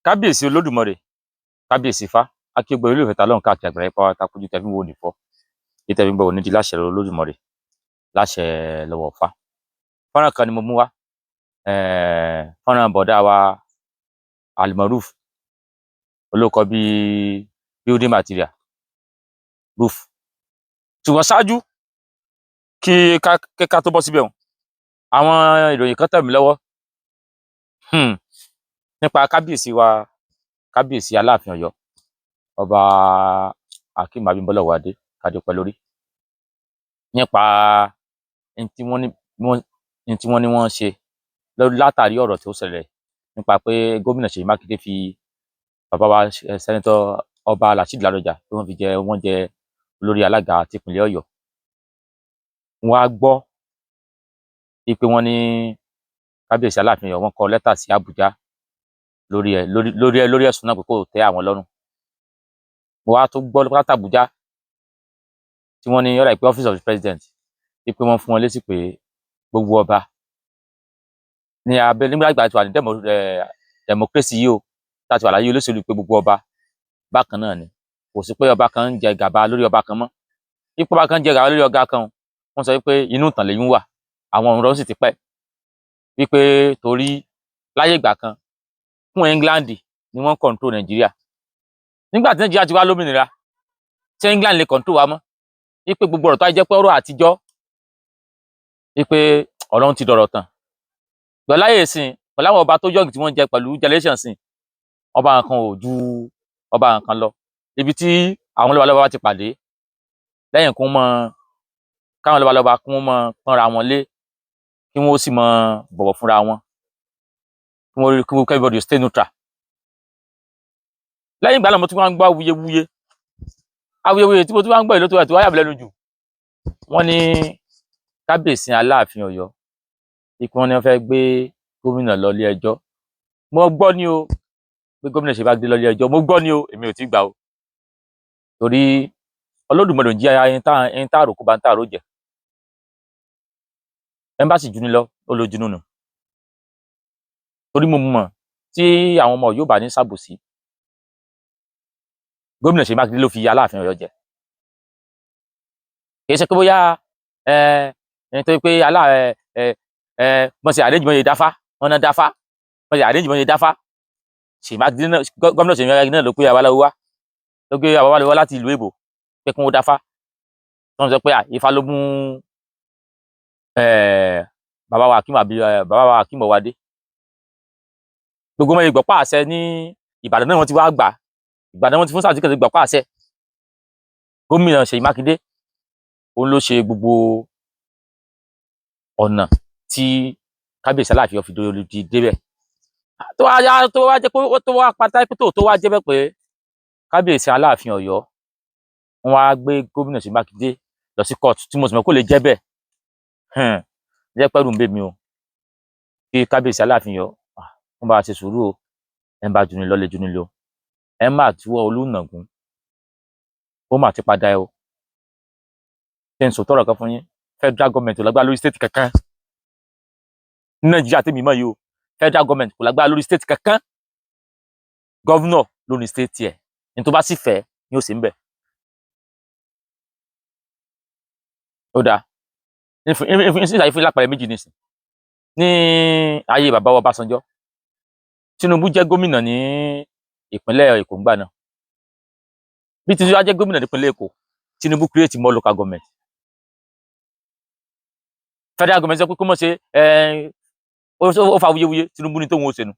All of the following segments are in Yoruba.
Kábíyèsí Olódùmarè, kábíyèsí Ifá, akíogbe olólùfẹ́ ta lọ́run káàkiri àgbáyé pátá, kójú tẹ̀fín wo nìfọ́ títẹ̀fín gbọ́ òní di láṣẹ Olódùmarè, láṣẹ lọ́wọ́ Ifá. Fọ́nrán kan ni mo mú wá, fọ́nrán bọ̀dá wa Almaroof, olóko bíi building material roof. Ṣùgbọ́n ṣáájú kí ká tó bọ́ síbẹ̀ hùn, àwọn ìròyìn kan tẹ̀ mí lọ́wọ́ nípa kábíyèsí wa, kábíyèsí Aláàfin Ọ̀yọ́, Ọba Akeem Abímbọ́lá Ọwọ́adé, kádé pẹ́ lórí, nípa n tí wọ́n ní n tí wọ́n ní wọ́n ṣe látàrí ọ̀rọ̀ tó ṣẹlẹ̀ nípa pé gómìnà Ṣèyí Mákindé fi bàbá wa Senator Ọba Rasheed Ládọjà tí wọ́n fi jẹ wọ́n jẹ olórí alága tìpínlẹ̀ Ọ̀yọ́. Wọ́n á gbọ́ wípé wọ́n ní kábíyèsí Aláàfin Ọ̀yọ́, wọ́n kọ lẹ́tà sí Àbújá lórí ẹ̀ lórí ẹ̀sùn náà pé kò tẹ́ àwọn lọ́rùn. Mo wá tún gbọ́ láti Àbújá tí wọ́n ní ọ̀rọ̀ ìpè Office of the President wípé wọ́n fún wọn lésì pé gbogbo ọba ní abẹ nígbà tí wà ní democracy yìí o, láti wà láyé olóṣèlú, pé gbogbo ọba bákan náà ni. Kò sí pé ọba kan ń jẹ gàba lórí ọba kan mọ́, ipò ọba kan ń jẹ gàba lórí ọ̀gá kan. Wọ́n sọ wípé inú ìtàn lèyún wà, àwọn ọ̀run sì ti pẹ́, wípé torí láyé ìgbà kan fún England ni wọ́n control Nàìjíríà. Nígbà tí Nàìjíríà ti wá lómìnira, ṣé England lè control wa mọ́? Wípé gbogbo ọ̀rọ̀ tó wá jẹ́ pé ọ̀rọ̀ àtijọ́, wípé ọ̀rọ̀ ń ti dọ̀rọ̀ tàn pẹ̀lú láyé ìsìn, pẹ̀lú àwọn ọba tó yọ̀gì tí wọ́n jẹ pẹ̀lú generation sìn, ọba kan ò ju ọba kan lọ. Ibi tí àwọn lọ́balọ́ba ti pàdé lẹ́yìn kó mọ káwọn lọ́balọ́ba kó mọ pọ́nra wọn lé, kí wọ́n sì mọ bọ̀wọ̀ fúnra wọn, kí wọ́n kí wọ́n everybody stay neutral. Lẹ́yìn ìgbà náà, mo tún wá ń gbọ́ awuyewuye. Awuyewuye tí mo tún wá ń gbọ́ ìlú tó wà tó wá yà mí lẹ́nu jù, wọ́n ní kábíyèsí Aláàfin Ọ̀yọ́ ikú, wọn ní wọ́n fẹ́ gbé gómìnà lọ ilé ẹjọ́. Mo gbọ́ ní o pé gómìnà ṣe bá gbé lọ ilé ẹjọ́. Mo gbọ́ ní o, èmi ò tí gbà o, torí Olódùmarè ń jí ẹni tá àrò kó bá ń tààrò jẹ. Ẹmbásì jù ní lọ, ó lo junú nù, torí mo mọ̀ tí àwọn ọmọ yóò bá ní ṣàbòsí, gómìnà Ṣèyí Mákindé ló fi Aláàfin Ọ̀yọ́ jẹ. Kì í ṣe pé bóyá ẹ ẹ tó pé alá ẹ ẹ ẹ wọ́n ṣe àrẹ́jì mọ́ yẹ dáfá, wọ́n náà dáfá, wọ́n ṣe àrẹ́jì mọ́ yẹ dáfá. Ṣèyí Mákindé náà, gómìnà Ṣèyí Mákindé náà ló pé babaláwo wá, ló gbé babaláwo wá láti ìlú èbò pé kí wọ́n dáfá. Wọ́n sọ pé Ifá ló mú bàbá wa Akeem àbí bàbá wa Akeem Ọwọ́adé. Gbogbo ọmọ ìgbọ̀pá àṣẹ ní Ìbàdàn náà, wọ́n ti wá gbà. Ìbàdàn, wọ́n ti fún sàtìkẹ́ gbọ̀pá àṣẹ. Gómìnà Ṣèyí Mákindé, òun ló ṣe gbogbo ọ̀nà tí kábíyèsí Aláàfin fi di débẹ̀. Tó wá yá, tó wá jẹ́ pé tó wá pátá pé tó wá jẹ́ bẹ́ẹ̀ pé kábíyèsí Aláàfin Ọ̀yọ́, wọ́n wá gbé gómìnà Ṣèyí Mákindé lọ sí court, tí mo sì mọ̀ kó lè jẹ́ bẹ́ẹ̀, jẹ́ pẹ́rù ń bẹ̀ mí o kí kábíyèsí Aláàfin Ọ̀yọ́ wọ́n bá ṣe sùúrù o. Ẹ̀ ń bá juni lọ lè juni lọ, ẹ̀ má túwọ́ olùnàgún, ó mà ti padà ẹ o. Ṣé n sọ tọrọ kan fún yín? Federal government ò lágbára lórí state kankan ní Nàìjíríà tèmi mọ̀ yìí o. Federal government kò lágbára lórí state kankan. Governor ló ní state ẹ̀ ní, tó bá sì fẹ́ ni ó sì ń bẹ̀. Ó dáa, nísìnyí fún lápẹẹrẹ méjì nísìn. Ní ayé bàbá wa Ọbásanjọ́, Tinubu jẹ́ gómìnà ní ìpínlẹ̀ Èkó ńgbà náà. Bí Tinubu wá jẹ́ gómìnà nípínlẹ̀ Èkó, Tinubu create more local government. Federal government sọ pé kó mọ̀ ṣe, ó fa awuyewuye. Tinubu ní tóun ó ṣe nu.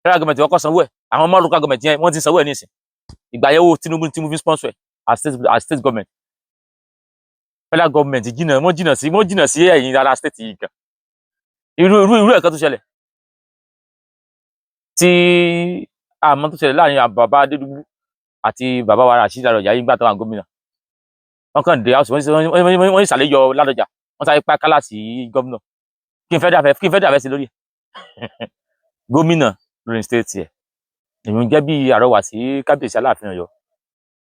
Federal government wọ́n kọ́ sanwó ẹ̀. Àwọn more local government yẹn, wọ́n ti sanwó ẹ̀ nísìn. Ìgbà yẹn wo Tinubu, Tinubu fi sponsor ẹ̀ as state government. Federal government jìnnà, wọ́n jìnnà sí ẹ̀yìn ara state yìí gan. Irú ẹ̀kan tó ṣẹlẹ̀ tí àmọ́ tó ṣẹlẹ̀ láàrin bàbá Adédúgbù àti bàbá wa Rasheed Ládọjà yìí, gbà tó wà gómìnà, wọ́n kàn dé house, wọ́n ìsàlẹ̀ yọ Ládọjà, wọ́n sáré pa kálá sí gómìnà. Kí n fẹ́ dàfẹ́ sí lórí ẹ̀, gómìnà lórí state ẹ̀. Èmi jẹ́ bí àrọwà sí kábíyèsí Aláàfin Ọ̀yọ́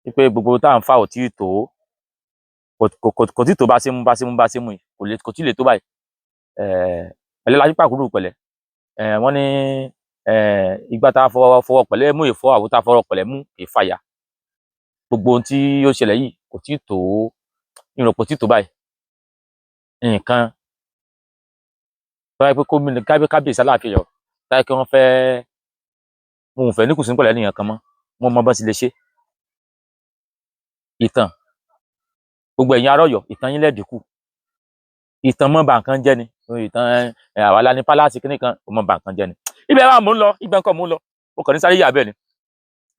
wípé gbogbo tá à ń fà ò tí ì tó, kò tí ì tó bá ṣe mú, bá ṣe mú, bá ṣe mú yìí, kò lè, kò tí ì lè tó báyìí. Pẹ̀lẹ́ la pàkúrú pẹ̀lẹ́. Wọ́n ní Ìgbà tá a fọwọ́ fọwọ́ pẹ̀lẹ́ mú ìfọ́, àwo tá a fọwọ́ pẹ̀lẹ́ mú kì í fàya. Gbogbo ohun tí ó ṣẹlẹ̀ yìí kò tí ì tó ìrọ̀pọ̀ tí tó báyìí. Nǹkan tó yẹ pé gómìnà, kábíyèsí Aláàfin Ọ̀yọ́, tó yẹ kí wọ́n fẹ́, wọn ò fẹ́ ní kùsùn pẹ̀lú ẹnìyàn kan mọ́, wọ́n mọ bọ́n ti lè ṣe ìtàn. Gbogbo ẹ̀yin ará Ọ̀yọ́, ìtàn yín lẹ́ẹ̀dínkù. Ìtàn mọ́ bà nǹkan jẹ́ ni ìtàn. Àwa la ní palace kínní kan, ó mọ́ bà nǹkan jẹ́ ni. Ibẹ̀ wà mò ń lọ, ibẹ̀ nǹkan mò ń lọ. Mo kàn ní sáré yà bẹ́ẹ̀ ni.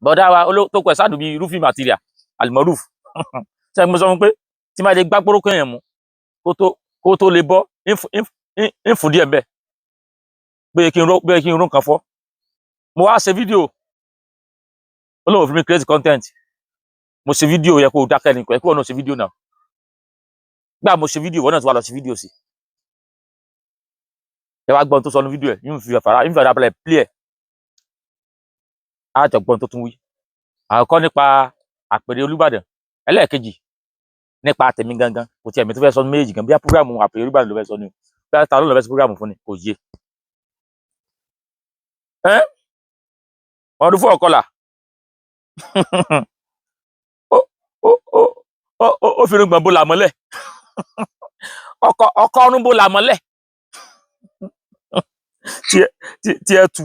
Bọ̀dá wa tó kọ ẹ̀ sáàdù bíi roofing material alimoruf ṣe, mo sọ fún pé tí máa lè gbá gbórókó yẹn mú kó tó lè bọ́ ń fún díẹ̀ mbẹ́ bóyá kí n ró nǹkan fọ́. Mo wá ṣe fídíò, ó lóun fi mi create content. Mo ṣe fídíò, yẹ kó o dákẹ́ ni, kò yẹ kí wọn náà ṣe fídíò náà. Gbà mo ṣe fídíò, ìwọ náà ti wá lọ ṣe fídíò sí. Ẹ wá gbọ́n tó sọ ní fídíò ẹ̀, yín fi fara yín fi fara balẹ̀ play ẹ̀, á jọ gbọ́n tó tún wí. Àkọ́kọ́ nípa àpèrè Olúbàdàn, ẹlẹ́ẹ̀kejì nípa tèmi gangan. Kò tiẹ̀ mi tó fẹ́ sọ ní méjì gan. Bí i program àpèrè Olúbàdàn ló fẹ́ sọ ni o, bí i ta ló lọ fẹ́ sọ program fún ni, kò yé ẹ́. Ọdún fún ọ̀kọlà, ó fi irùngbọ̀n bo làmọ́lẹ̀, ọkọ ọkọ ọrùn bo làmọ́lẹ̀ tí ẹ tu,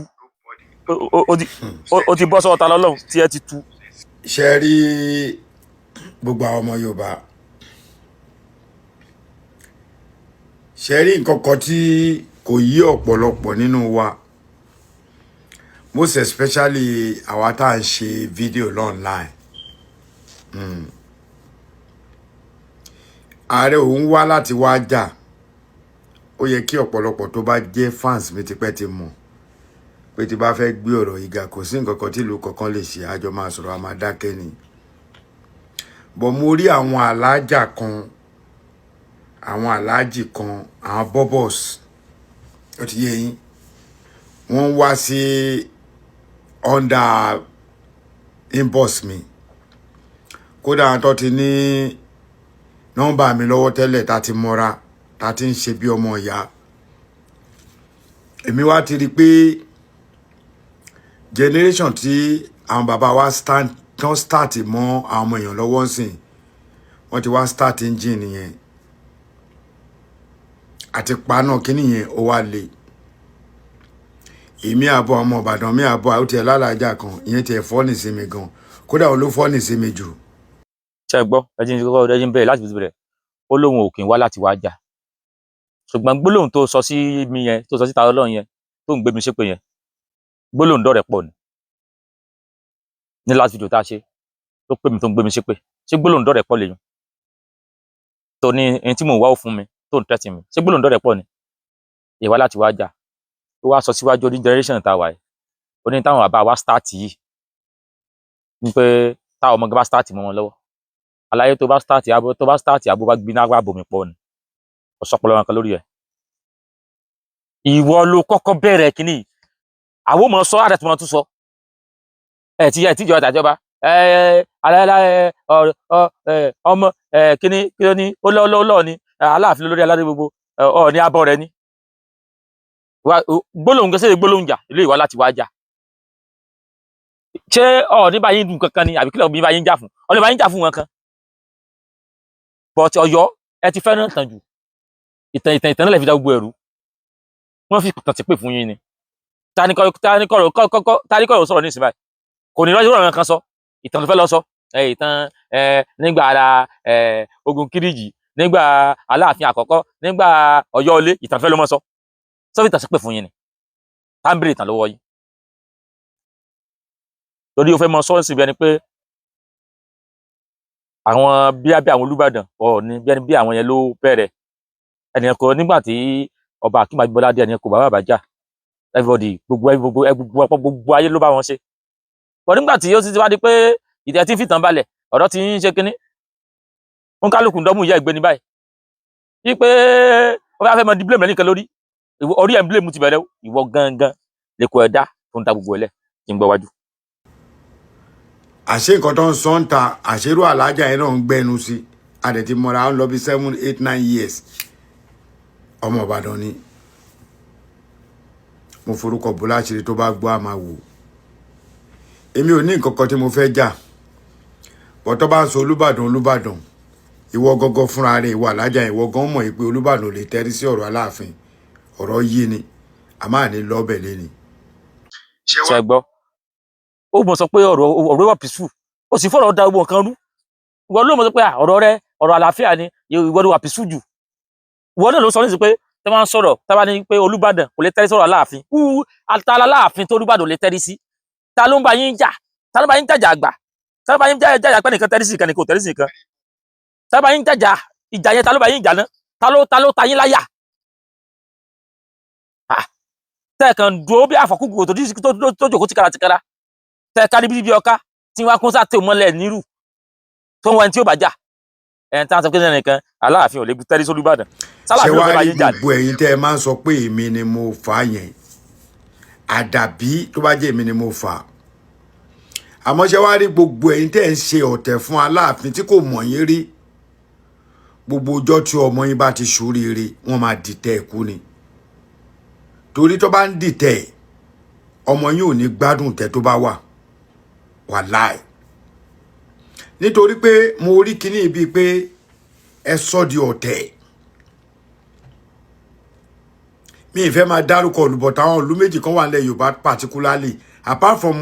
ó ti bọ́ sọ́wọ́ ta lọ́lọ́run tí ẹ ti tu. Ṣe rí gbogbo àwọn ọmọ Yorùbá, ṣe rí nǹkan kan tí kò yí ọ̀pọ̀lọpọ̀ nínú wa, most especially àwa tá à ń ṣe fídíò online. Ààrẹ òun wá láti wá jà. Ó yẹ kí ọ̀pọ̀lọpọ̀ tó bá jẹ́ fans mi tipẹ́ ti mọ̀ pé tí bá fẹ́ gbé ọ̀rọ̀ yìí ga, kò sí nǹkan kan tí ìlú kankan lè ṣe, àjọ máa sọ̀rọ̀, a máa dákẹ́ ni. Bọ̀ mo rí àwọn alájà kan, àwọn aláàjì kan, àwọn bọ́bọ̀s, ó ti yé yín, wọ́n wá sí under inbox mi. Kódà àwọn tó ti ní nọ́mbà mi lọ́wọ́ tẹ́lẹ̀, tá ti mọ́ra, tá ti ń ṣe bí ọmọ ìyá. Èmi wá ti rí i pé generation tí àwọn bàbá wa stand tán start mọ́ àwọn ọmọ èèyàn lọ́wọ́ ń sìn, wọ́n ti wá start engine yẹn àti paná kínní yẹn, ó wá le. Èmi àbọ̀ ọmọ Ìbàdàn mi àbọ̀ ó tiẹ̀ lálàájá kan, ìyẹn tiẹ̀ funny sí mi gan, kódà òun ló funny sí mi jù. Ṣe gbọ́? Ẹ jí ń kọ́kọ́, ẹ jí ń bẹ̀rẹ̀ láti fi bẹ̀rẹ̀. Ó lóun ò kì í wá láti wá jà, ṣùgbọ́n gbólóhùn tó sọ sí mi yẹn, tó sọ síta Ọlọ́run yẹn, tó ń gbé mi ṣépè yẹn, gbólóhùn dọ̀rẹ́ pọ̀ ni. Ní last video tá a ṣe, tó pè mí, tó ń gbé mi ṣépè, ṣé gbólóhùn dọ̀rẹ́ pọ̀ lèyàn tó ní ẹni tí mò ń wá ó fún mi, tó ń tẹ́tì mi? Ṣé gbólóhùn dọ̀rẹ́ pọ̀ ni ìwá láti wá jà? Ó wá sọ síwájú oní generation tá a wà yìí, ó ní táwọn bàbá wa start yìí ní pé táwọn ọmọ gan bá start mọ́ wọn lọ́wọ́. Àlàyé tó bá start abo, tó bá start abo, bá gbiná wá bomi pọ̀ ni. Ọ̀sọ́pọ̀lọ́ wọn kan lórí ẹ̀. Ìwọ ló kọ́kọ́ bẹ̀rẹ̀ kínní yìí. Àwọn ò mọ̀ sọ àdàtú mọ̀ tún sọ ẹ ti ẹ tíjọba tàjọba ẹ alẹ́ ẹ ọ ẹ ọmọ ẹ kínní kí ló ní ó lọ́ lọ́ lọ́ ni Aláàfin lórí aládé gbogbo ọ ní abọ́ rẹ ní gbólóhùn gẹ́sẹ̀, gbólóhùn jà ilé ìwà láti wá jà. Ṣé ọ ní báyìí dùn kankan ni, àbí kílẹ̀ bí báyìí ń jà fún ọ ní báyìí ń jà fún wọn kan? But Ọ̀yọ́, ẹ ti fẹ́ràn tàn jù. Ìtàn ìtàn ìtàn náà lè fi dá gbogbo ẹ̀rú. Wọ́n fi tàn sí pè fún yín ni. Tani kọ́ sọ̀rọ̀ ní ìsìn báyìí, kò ní lọ́jọ́ ọ̀rọ̀ kan sọ, ìtàn ló fẹ́ lọ sọ. Ìtàn nígbà ara ogun Kíríjì, nígbà Aláàfin àkọ́kọ́, nígbà Ọ̀yọ́ ilé, ìtàn fẹ́ ló mọ́ sọ. Sọ fi tàn sí pè fún yín ni. Tá ń bèrè ìtàn lọ́wọ́ yín torí o fẹ́ mọ sọ́ọ̀sì bí ẹni pé àwọn bí àwọn Olúbàdàn, Ọọ̀ni, bí ẹni bí àwọn yẹn ló bẹ̀rẹ̀ ẹnìyẹn kọ. Nígbà tí ọba Akeem Abímbọ́lá dé, ẹnìyẹn kò bá bàbá jà. Everybody, gbogbo gbogbo gbogbo gbogbo ayé ló bá wọn ṣe. Bọ̀ nígbà tí ó ti wá di pé ìdí ẹ ti ń fìtàn balẹ̀, ọ̀rọ̀ ti ń ṣe kínní, wọn kálukú ń dọ́mú ìyá ìgbéni báyìí wípé wọ́n fẹ́ mọ di blame lẹ́nìkan lórí orí ẹ̀ ń blame ti bẹ̀rẹ̀. Ìwọ gangan lẹ́kọ̀ọ́ ẹ̀dá tó ń ta gbogbo ẹ̀lẹ́ kí n gbọ́ wájú. Àṣé nǹkan tó ń sọ ń ta, àṣerú alájà yẹn náà ń gbẹnu sí. A dẹ̀ ti mọra, ń lọ bí 7, 8, 9 years. Ọmọ Ìbàdàn ni. Mo forúkọ bò láṣìírí, tó bá gbọ́, a máa wò. Èmi ò ní nǹkan kan tí mo fẹ́ jà bọ́tọ́ bá ń sọ Olúbàdàn, Olúbàdàn, ìwọ gọ́gọ́ fúnra rẹ̀, ìwọ alájà, ìwọ gan mọ̀ pé Olúbàdàn ò lè tẹ́rí sí ọ̀rọ̀ Aláàfin. Ọ̀rọ̀ yé ni, a máa ní lọ́bẹ̀ lẹ́ni. Ṣe gbọ́, ó mọ̀ sọ pé ọ̀rọ̀ wà peaceful, ó sì fọ̀rọ̀ da gbogbo nǹkan rú. Ìwọ ló mọ̀ sọ pé ọ̀rọ̀ rẹ, ọ̀rọ̀ àlàáfíà ni. Ìwọ ló wà peaceful jù. Ìwọ náà ló sọ nísìsiyìí pé tẹ́ máa ń sọ̀rọ̀, tẹ́ bá ní pé Olúbàdàn kò lè tẹ́rí sọ̀rọ̀ Aláàfin. Wú ata Aláàfin tó Olúbàdàn ò lè tẹ́rí sí? Ta ló ń bá yín jà? Ta ló ń bá yín jàjà àgbà? Ta ló ń bá yín jàjà pé nìkan tẹ́rí sí ìkan, nìkan ò tẹ́rí sí ìkan? Ta ló bá yín jàjà ìjà yẹn? Ta ló bá yín jà náà? Ta ló ta yín láyà? Tẹ́ ẹ̀ kàn dúró bí àfọ̀kúkú tó jòkó tìkára tìkára, tẹ́ ẹ kárí bí ọká tí wọ́n á kún sáà tẹ̀ mọ́lẹ̀ nírù tó ń wá ẹni tí ó bá jà, ẹ̀ ń tán sọ pé nìkan Aláàfin ò lè tẹ́rí sí Olúbàdàn. Ṣé Sálàáfin ò wàá fẹ́ bá rí yín jà ní. Gbogbo ẹ̀yin tẹ́ ẹ máa ń sọ pé èmi ni mo fà á yẹn, àdàbí tó bá jẹ́ èmi ni mo fà á. Àmọ́ ṣé wàá rí gbogbo ẹ̀yin tẹ́ ẹ ń ṣe ọ̀tẹ̀ fún Aláàfin tí kò mọ̀ yín rí, gbogbo ọjọ́ tí ọmọ yín bá ti ṣoríire, wọ́n máa dìtẹ̀ ẹ̀kú ni. Torí tó bá ń dìtẹ̀, ọmọ yín ò ní gbádùn tẹ́ tó bá wà wàláì. Nítorí pé mo rí kinní bíi pé ẹ sọ di ọ̀tẹ̀. Mi ì fẹ́ máa dárúkọ olùbọ̀tà, àwọn ìlú méjì kan wà nílẹ̀ Yorùbá, particularly apart from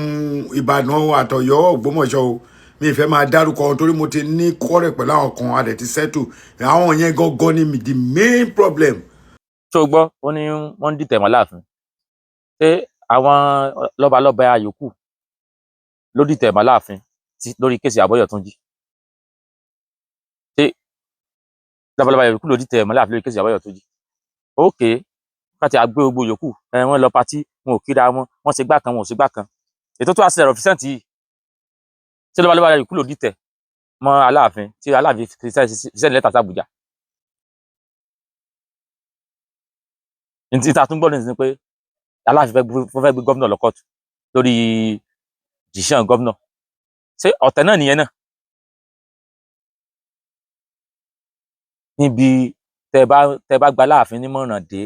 Ìbàdàn àtọ̀yọ́, Ògbómọ̀ṣọ́ o. Mi ì fẹ́ máa dárúkọ wọn torí mo ti ní kọ́rẹ̀ pẹ̀lú àwọn kan, a dẹ̀ ti settle àwọn yẹn gangan ni the main problem. Tó gbọ́, ó ní wọ́n ń dìtẹ̀ mọ́ Aláàfin. Ṣé àwọn lọ́balọ́ba yòókù ló dìtẹ̀ mọ́ Aláàfin lórí case Àbọ̀yọ̀túnjí? Ṣé lọ́balọ́ba yòókù ló dìtẹ̀ mọ́ Aláàfin lórí case Àbọ̀yọ̀túnjí? Ókè káti àgbé gbogbo yòókù ẹ, wọ́n lọ party, wọn ò kíra wọn, wọ́n ṣe gbá kan, wọn ò ṣe gbá kan. Ètò tó wá sílẹ̀ rọ̀ yìí, ṣé lọ́balọ́ba yòókù ló dìtẹ̀ mọ́ Aláàfin tí Aláàfin fi send lẹ́tà sí Àbújá? Ní tí ta tún gbọ́ nìyí ni pé Aláàfin fẹ́ gbé gómìnà lọ kóòtù lórí decision gómìnà. Ṣé ọ̀tẹ̀ náà nìyẹn náà? Níbi tẹ bá gba Aláàfin nímọ̀ràn dé,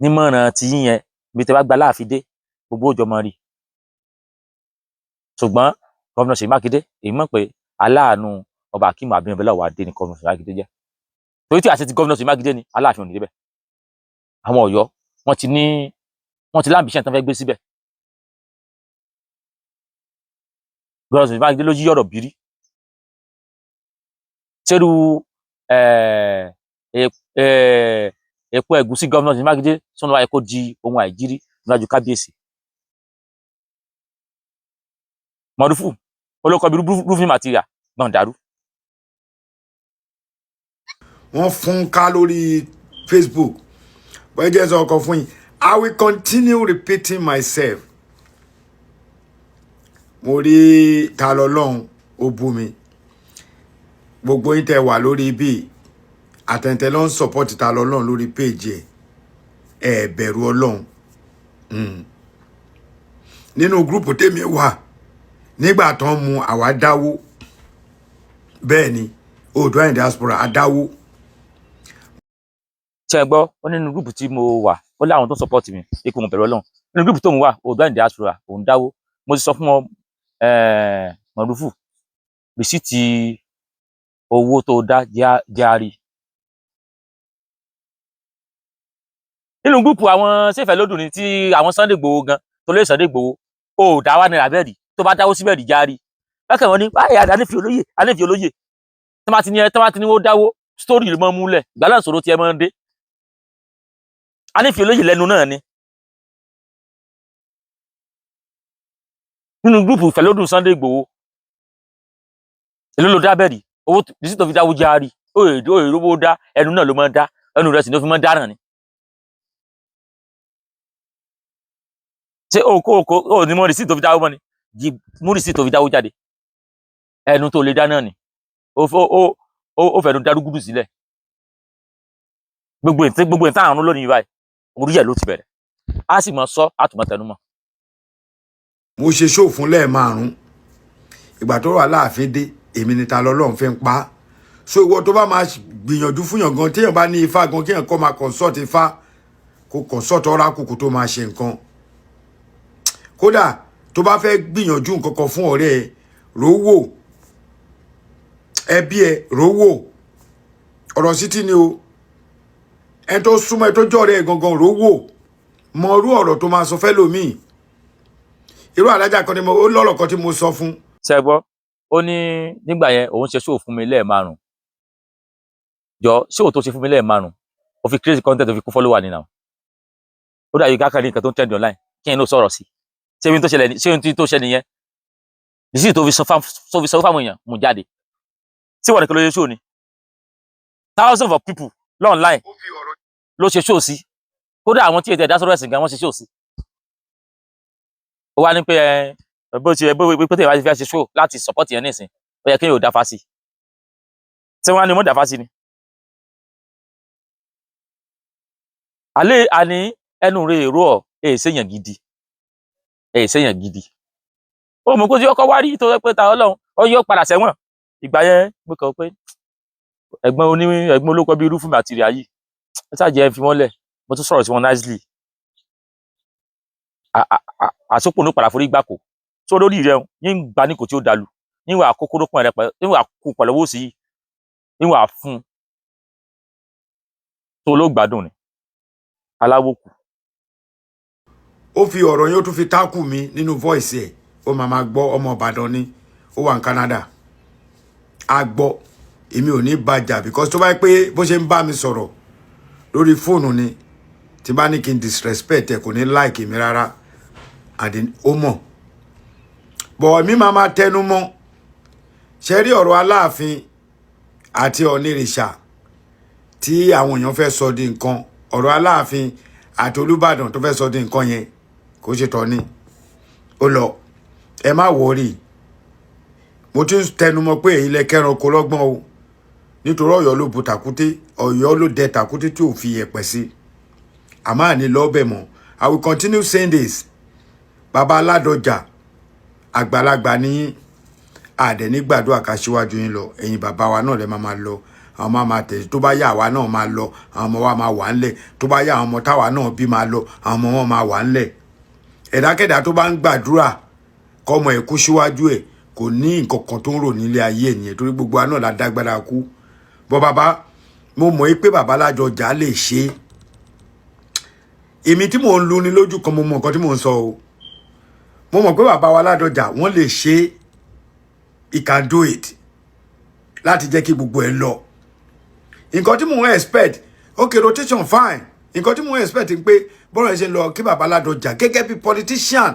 nímọ̀ràn tí yín yẹn, níbi tẹ bá gba Aláàfin dé, gbogbo òjò mọ̀ rí. Ṣùgbọ́n gómìnà Ṣèyí Mákindé, èyí mọ̀ pé aláàánú ọba Akeem Abímbọ́lá Ọwádé ni gómìnà Ṣèyí Mákindé jẹ́. Torí tí àṣẹ ti gómìnà Ṣèyí Mákindé ni, Aláàfin ò ní débẹ̀. Àwọn Ọ̀yọ́ wọ́n ti l'ambition tán fẹ́ gbé síbẹ̀. Gómìnà Ṣèyí Mákindé ló yí ọ̀rọ̀ bírí ṣerú èpo ẹ̀gúsí. Gómìnà Ṣèyí Mákindé sọ́nà wáyé kó di ohun àìjírí níwájú kábíyèsí. Mọ̀rúfù olókọ́ bíi roofing material gbọ̀n dàrú. Wọ́n fún ká lórí Facebook bọ́ẹ̀ jẹ́ sọ ọkọ̀ fún yín. I will continue repeating myself. Mo rí ta lọ́lọ́run, ó bú mi. Gbogbo yín tẹ́ wà lórí ibi àtẹ̀ntẹ̀ ló ń support ta lọ́lọ́run lórí péjì ẹ̀, ẹ̀ bẹ̀rù Ọlọ́run. Nínú group tèmi wà nígbà tó ń mu, àwa dáwó. Bẹ́ẹ̀ ni, Oòduà in diaspora adáwó. Ṣe gbọ́, ó nínú group tí mo wà, ó láwọn tó ń support mi ipò mo bẹ̀rù Ọlọ́run. Nínú group tó ń wà, Oòduà in diaspora, òun dáwó. Mo ti sọ fún wọn, Mọ̀rúfù, receipt owó tó dá jẹ́ á rí nínú group àwọn sèfẹ́ lódùn ní tí àwọn Sunday Igboho gan tó lé Sunday Igboho ó dá wà náírà bẹ́ẹ̀ rí. Tó bá dáwó síbẹ̀ rí, já rí bákan. Wọn ní báyìí, ànífi olóyè, ànífi olóyè tó bá ti ní, tó bá ti ní wọ́n dáwó, story ló máa ń múlẹ̀. Ìgbà náà sọ̀rọ̀ tí ẹ máa ń dé ànífi olóyè lẹ́nu náà ni. Nínú group ìfẹ́lódùn Sunday Igboho, èló ló dá bẹ́ẹ̀ rí? Owó bísí tó fi dáwó já rí. Ó èrè owó dá, ẹnu náà ló máa ń dá, ẹnu rẹ̀ sì ló fi máa ń dáràn ni. Ṣé o kò kò o ní mọ rìsíìtì tó fi dáwó mọ́ ni? Di mú rìsíìtì tó fi dáwó jáde. Ẹnu tó lè dá náà ni ó fẹnu darúgúdù sílẹ̀. Gbogbo ètò àrùn lónìí báyìí, orí ẹ̀ ló ti bẹ̀rẹ̀. A sì mọ sọ, a tún mọ tẹnu mọ́. Mo ṣe ṣóò fún lẹ́ẹ̀márùn. Ìgbà tó wà láàfin dé, èmi ni ta lọ́lọ́run fi ń pa á. So ìwọ tó bá máa gbìyànjú fúnyàn gan, téèyàn bá ní ifá gan, kéèyàn kọ́ máa consult ifá. Kó consult oracle kó tó máa ṣe nǹkan. Kódà tó bá fẹ́ gbìyànjú nǹkan kan fún ọ̀rẹ́ ẹ, rówó ẹbí ẹ, rówó ọ̀rọ̀ sí tí ni o. Ẹni tó súnmọ́ ẹ, tó jọ́ ọ̀rẹ́ ẹ gangan, rówó mọ irú ọ̀rọ̀ tó máa sọ fẹ́ lòmíì. Irú alájà kan ni mo ó lọ́rọ̀ kan tí mo sọ fún. Ṣe gbọ́? Ó ní nígbà yẹn òun ṣe show fún mi lẹ́ẹ̀márùn. Jọ, show tó ṣe fún mi lẹ́ẹ̀márùn, ó fi create content, ó fi kó follower ni now. Ó dàbí káàkiri nǹkan tó ń trend online, kí ẹni ló sọ̀rọ̀ sí. Ṣé ibi tó ṣẹlẹ̀ ṣé ohun tó ṣẹlẹ̀ nìyẹn? Ìsì tó fi sọ fáwọn èèyàn mú jáde tí wọ́n nìkan ló ṣe show ni. Thousands of people online ló ṣe show sí. Kódà àwọn tí ètò ẹ̀dá sọ̀rọ̀ ẹ̀sìn gan, wọ́n ṣe show sí. Ó wá ní pé ẹ bó ṣe bó pé tèmi bá ti fẹ́ ṣe show láti support yẹn nísìn, ó yẹ kéèyàn ò dáfá sí. Tí wọ́n á ní mọ́ dáfá sí ni. Àlẹ́ àní ẹnu rẹ̀ èrò ọ̀ èè séèyàn gidi, èè séèyàn gidi. Ó mọ̀ kó tí ọkọ̀ wá rí tó yẹ pé ta Ọlọ́run ó yọ padà sẹ́wọ̀n. Ìgbà yẹn mo kàn pé ẹ̀gbọ́n oní ẹ̀gbọ́n olóko bíi irú fún mi àti rẹ̀ ayé ẹ ṣáà jẹ́ fi wọ́n lẹ̀. Mo tún sọ̀rọ̀ sí wọn nicely. Àsopọ̀ ló padà forí gbàkó tó lórí rẹ̀ yín gba ní kò tí ó dalu, yín wà kókóró pọ̀n rẹ pẹ̀, yín wà kú pẹ̀lú owó sí, yín wà fún tó ló gbádùn ni aláwọ̀ kù. Ó fi ọ̀rọ̀ yẹn, ó tún fi tákù mi nínú voice ẹ̀. Ó máa ma gbọ́. Ọmọ Ìbàdàn ni, ó wà ní Canada. A gbọ́, èmi ò ní bàjà because tó bá yẹ pé bó ṣe ń bá mi sọ̀rọ̀ lórí fóònù ni, tí bá ní kí n disrespect ẹ, kò ní like mi rárá. And ó mọ̀ bọ̀, èmi máa ma tẹnu mọ́. Ṣe rí ọ̀rọ̀ Aláàfin àti Ọ̀nìrìṣà tí àwọn èèyàn fẹ́ sọ di nǹkan, ọ̀rọ̀ Aláàfin àti Olúbàdàn tó fẹ́ sọ di nǹkan yẹn, kò ṣe tọ́ ni ó lọ. Ẹ má worry, mo ti ń tẹnumọ́ pé èyí lẹ kẹranko lọ́gbọ́n o, nítorí Ọ̀yọ́ ló bu tàkúté, Ọ̀yọ́ ló dẹ tàkúté tí ò fi yẹ̀pẹ̀ sí. Àmọ́ àní lọ́bẹ̀ mọ́. I will continue saying this. Bàbá Aládọjà, àgbàlagbà ní àdẹ̀ nígbàdúrà ká síwájú yín lọ. Ẹ̀yin bàbá wa náà lè máa máa lọ, àwọn máa máa tẹ̀sí. Tó bá yá, àwa náà máa lọ, àwọn ọmọ wa máa wà ńlẹ̀. Tó bá yá, àwọn ọmọ táwa náà bí máa lọ, àwọn ọmọ wọn máa wà ńlẹ̀. Ẹ̀dákẹ́dá tó bá ń gbàdúrà kọ́mọ ẹ̀ kú síwájú ẹ̀, kò ní nǹkan kan tó ń rò nílé ayé ẹ̀ nìyẹn, torí gbogbo wa náà la dágbára kú bọ́. Bàbá, mo mọ̀ pé bàbá Ládọjà lè ṣe é. Èmi tí mò ń lu ni lójú kan, mo mọ nǹkan tí mò ń sọ o. Mo mọ̀ pé bàbá wa Ládọjà, wọ́n lè ṣe é. He can do it láti jẹ́ kí gbogbo ẹ̀ lọ. Nǹkan tí mò ń expect, okay, rotation, fine. Nǹkan tí mò ń expect ni pé bọ́rọ̀ ẹ̀ ṣe ń lọ, kí bàbá Ládọjà gẹ́gẹ́ bí politician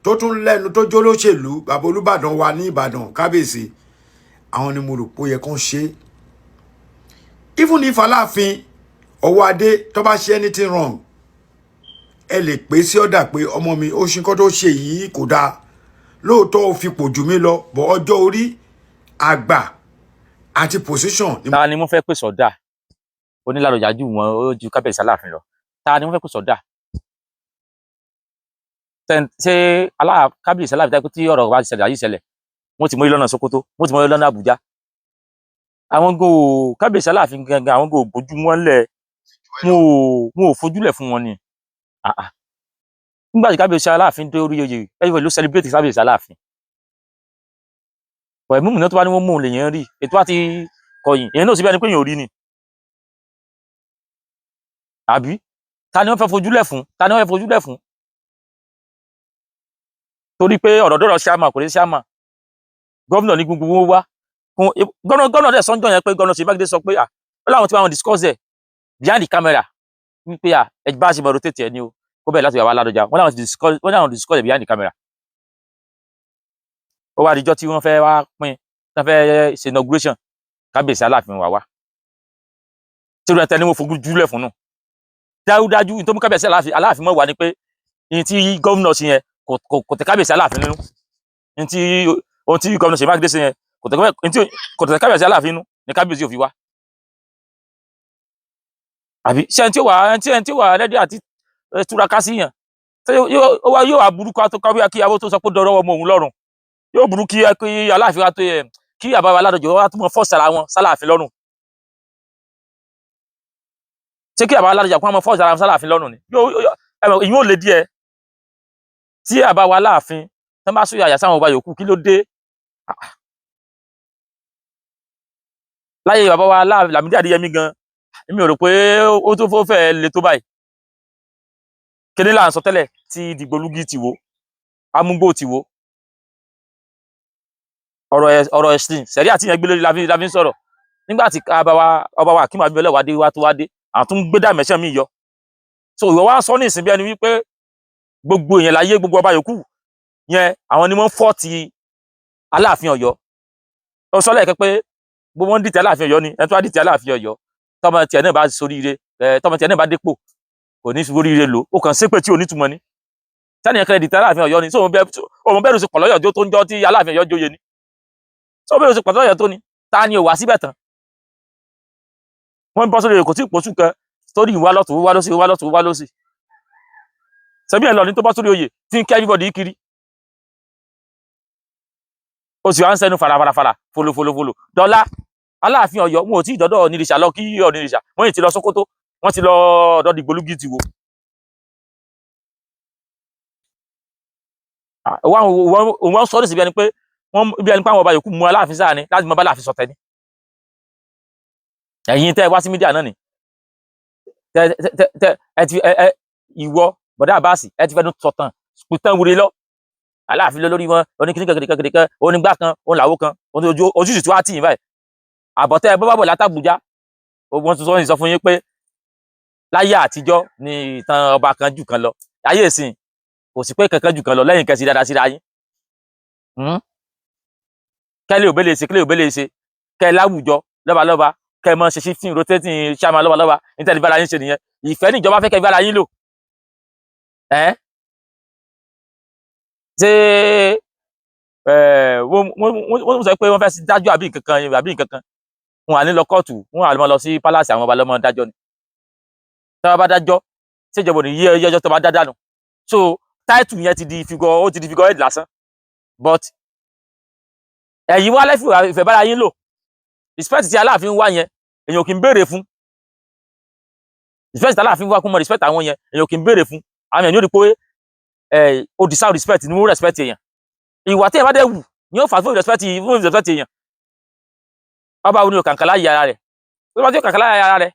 tó tún lẹ́nu, tó jólóṣèlú, bàbá Olúbàdàn wa ní Ìbàdàn, kábíyèsí, àwọn ni mo rò pé ó yẹ kán ṣe é. Even if Aláàfin ọwọ́ adé tó bá ṣe anything wrong, ẹ lè pè sí ọ̀dà pé ọmọ mi ó ṣe nǹkan tó ṣe yìí kò dáa. Lóòótọ́, ó fipò jù mí lọ bọ̀, ọjọ́ orí, àgbà àti position ni. Ta ni wọ́n fẹ́ pè sọ́dà? Onílàdọ̀jà jù wọ́n, ó ju kábíyèsí Aláàfin lọ. Ta ni wọ́n fẹ́ pè sọ́dà? Ṣé kábíyèsí Aláàfin táyé tí ọ̀rọ̀ bá ṣẹlẹ̀ ayé ṣẹlẹ̀, wọ́n ti mọ ilé lọ́nà Sókótó, wọ́n ti mọ ilé lọ́nà Àbújá. Àwọn go kábíyèsí Aláàfin gangan, àwọn go bójú wọn lẹ̀, wọn ò fojúlẹ̀ fún wọn ni. Ah, ah. Nígbà tí kábíyèsí Aláàfin dé orí oyè, everybody ló celebrate kábíyèsí Aláàfin. Pẹ̀lú mímú náà, tó bá ní wọ́n mú un lèèyàn rí ètò àti kọ̀yìn èèyàn náà, síbi ẹni pé èèyàn ò rí ni. Àbí ta ni wọ́n fẹ́ fojúlẹ̀ fún? Ta ni wọ́n fẹ́ fojúlẹ̀ fún? Torí pé ọ̀rọ̀ dọ̀rọ̀ ṣáàmà kò ní ṣáàmà gómìnà ní gbogbo wọn wá gómìnà dẹ̀ sọ́njọ́ yẹn pé gómìnà Ṣèyí Mákindé sọ pé à ó láwọn tí wọ́n discuss ẹ̀ behind the camera wípé à ẹ bá ṣe mọ̀ rotate ẹ̀ ní o, kó bẹ́ẹ̀ láti wà Ládọjà. Wọ́n láwọn discuss ẹ̀ behind the camera. Ó wá dijọ́ tí wọ́n fẹ́ wá pín, tí wọ́n fẹ́ ṣe inauguration, kábíyèsí Aláàfin wà wá tí wọ́n tẹ́ ní wọ́n fojú júlẹ̀ fún nù. Dájúdájú, ní tó mú kábíyèsí Aláàfin mọ̀ wá ni pé ní tí gómìnà ṣe yẹn kò tẹ́ kábíyèsí Aláàfin nínú. Ní tí ohun tí gómìnà Ṣèyí Mákindé ṣe yẹn kò tẹ́ kábíyèsí Aláàfin nínú ní kábíyèsí ò fi wá. Àbí ṣé ẹni tí ó wà ready àti túraká sí yàn, ṣé yóò wá burú ká tó káwé kí ìyàwó tó sọ pé dọ̀rọ̀ ọmọ òun lọ́rùn? Yóò burú kí Aláàfin wa tó yẹ kí àbáwá Ládọjà wá tó mọ fọ́ sára wọn sálàáfin lọ́rùn. Ṣé kí àbá Ládọjà kó wọn force ara wọn sáláàfin lọ́rùn ni? Yóò ẹ mọ̀ ìyún ò lè díẹ̀ tí àbá wa láàfin tán bá sóyà àyà sáwọn ọba yòókù. Kí ló dé láyé bàbá wa Lámídì Adéyẹmí gan? Èmi ò rò pé ó tó fẹ́ le tó báyìí. Kíní là ń sọ tẹ́lẹ̀ tí dìgbòlugi ti wò, amúgbó ti wò, ọ̀rọ̀ ẹ̀sìn sẹ̀rí àti ìyẹn gbé lórí la fi ń sọ̀rọ̀. Nígbà tí ọba wa, ọba wa Akeem Abímbọ́lá wá dé, wá tó wá dé, àwọn tó ń gbé dimension mi yọ. So ìwọ wá sọ ní ìsìn bí ẹni wípé gbogbo èèyàn láyé, gbogbo ọba yòókù yẹn, àwọn ni wọ́n fọ́ ti Aláàfin Ọ̀yọ́. Ó sọ lẹ́ẹ̀kan pé gbogbo wọn dìtẹ̀ Aláàfin Ọ̀yọ́ ni. Ẹni tó wá dìtẹ̀ Aláàfin Ọ̀yọ́, tọmọ tiẹ̀ náà bá soríire ẹ, tọmọ tiẹ̀ náà bá dépò, kò ní fi oríire lò. Ó kàn ṣépè tí ò nítumọ̀ ni. Sẹ́ni ẹ̀kẹ́ dìtẹ̀ Aláàfin Ọ̀yọ́ ni. Sóun bẹ́ẹ̀ òun bẹ́ẹ̀ ló ṣe pọ̀ lọ́yọ̀ tó ń jọ́ tí Aláàfin Ọ̀yọ́ jóye ni? Sóun bẹ́ẹ̀ ló ṣe pọ̀ lọ́yọ̀ tó ni? Ta ni ò wá síbẹ̀ tán? Wọ́n bọ́ sórí kò tí ì pọ̀ṣù kan torí ìwà lọ́tún, wá lọ́sí, wá lọ́tún, wá lọ́sí. Sẹ́bí ẹ̀ lọ ní tó bọ́ sórí oyè tí ń kẹ́ everybody kiri, ó sì wá ń sẹ́nu farafarafara folofolofolo dọ́là. Aláàfin Ọ̀yọ́, wọn ò tí ì dọ́dọ̀ Onírìṣà lọ kí Onírìṣà. Wọ́n yìí ti lọ Sókótó, wọ́n ti lọ ọ̀dọ̀ Dìgbòlúgì ti wo. Wọ́n sọ ní síbi ẹni pé wọ́n bí ẹni pé àwọn ọba yòókù mú Aláàfin sáà ni láti mọ bá Aláàfin sọ̀tẹ̀ ni. Ẹ̀yin tẹ́ ẹ wá sí media náà ni tẹ tẹ tẹ ẹ ti ẹ ẹ ìwọ bọ̀dá Àbáàsì, ẹ ti fẹnu sọ̀tàn pìtàn wúre lọ. Aláàfin lórí wọn oníkìní kan kìnìkan kìnìkan, onígbà kan, òun kan, ojú ojúṣì tí wàá tì yín báyìí. Àbọ̀tẹ́ ẹ bọ́ bá bọ̀ látàbújá, wọ́n tún sọ fún yín pé láyé àtijọ́ ni ìtàn ọba kan jù kan lọ. Ayé ìsìn kò sí pé kankan jù kan lọ lẹ́yìn kẹsì dáadáa síra yín. Kẹ́lẹ́ òbí lè ṣe, kẹ́lẹ́ òbí lè ṣe, kẹ́ láwùjọ lọ́balọ́ba, kẹ́ mọ́ ṣe shifting, rotating chairman lọ́balọ́ba. Nítorí bára yín ṣe nìyẹn. Ìfẹ́ níjọba fẹ́ kẹ́ bára yín lò. Ẹ́ ṣé wọ́n sọ pé wọ́n fẹ́ dájọ́ àbí nǹkan kan àbí nǹkan kan, wọn à ní lọ kóòtù, wọn à lọ sí pálásì àwọn ọba lọ́mọ dájọ́ ni. Tí wọ́n bá dájọ́, ṣèjọba ò ní yí ẹjọ́ tó bá dá dànù? So táìtù yẹn ti di figure, ó ti di figure head lásán. But ẹ̀yin wá lẹ́fì ìfẹ́ bára yín lò. Respect tí Aláàfin wá yẹn, èèyàn kì í béèrè fún. Respect tí Aláàfin wá kún mọ́ respect àwọn yẹn, èèyàn kì í béèrè fún. Àwọn èèyàn ní ó rí pé ẹ ó deserve respect ni wọ́n respect èèyàn. Ìwà tí èèyàn bá dẹ̀ wù ni ó fà fún respect èèyàn. Ọba wo ni òkàǹkà láyé ara rẹ̀? Ó bá tí òkàǹkà láyé ara rẹ̀,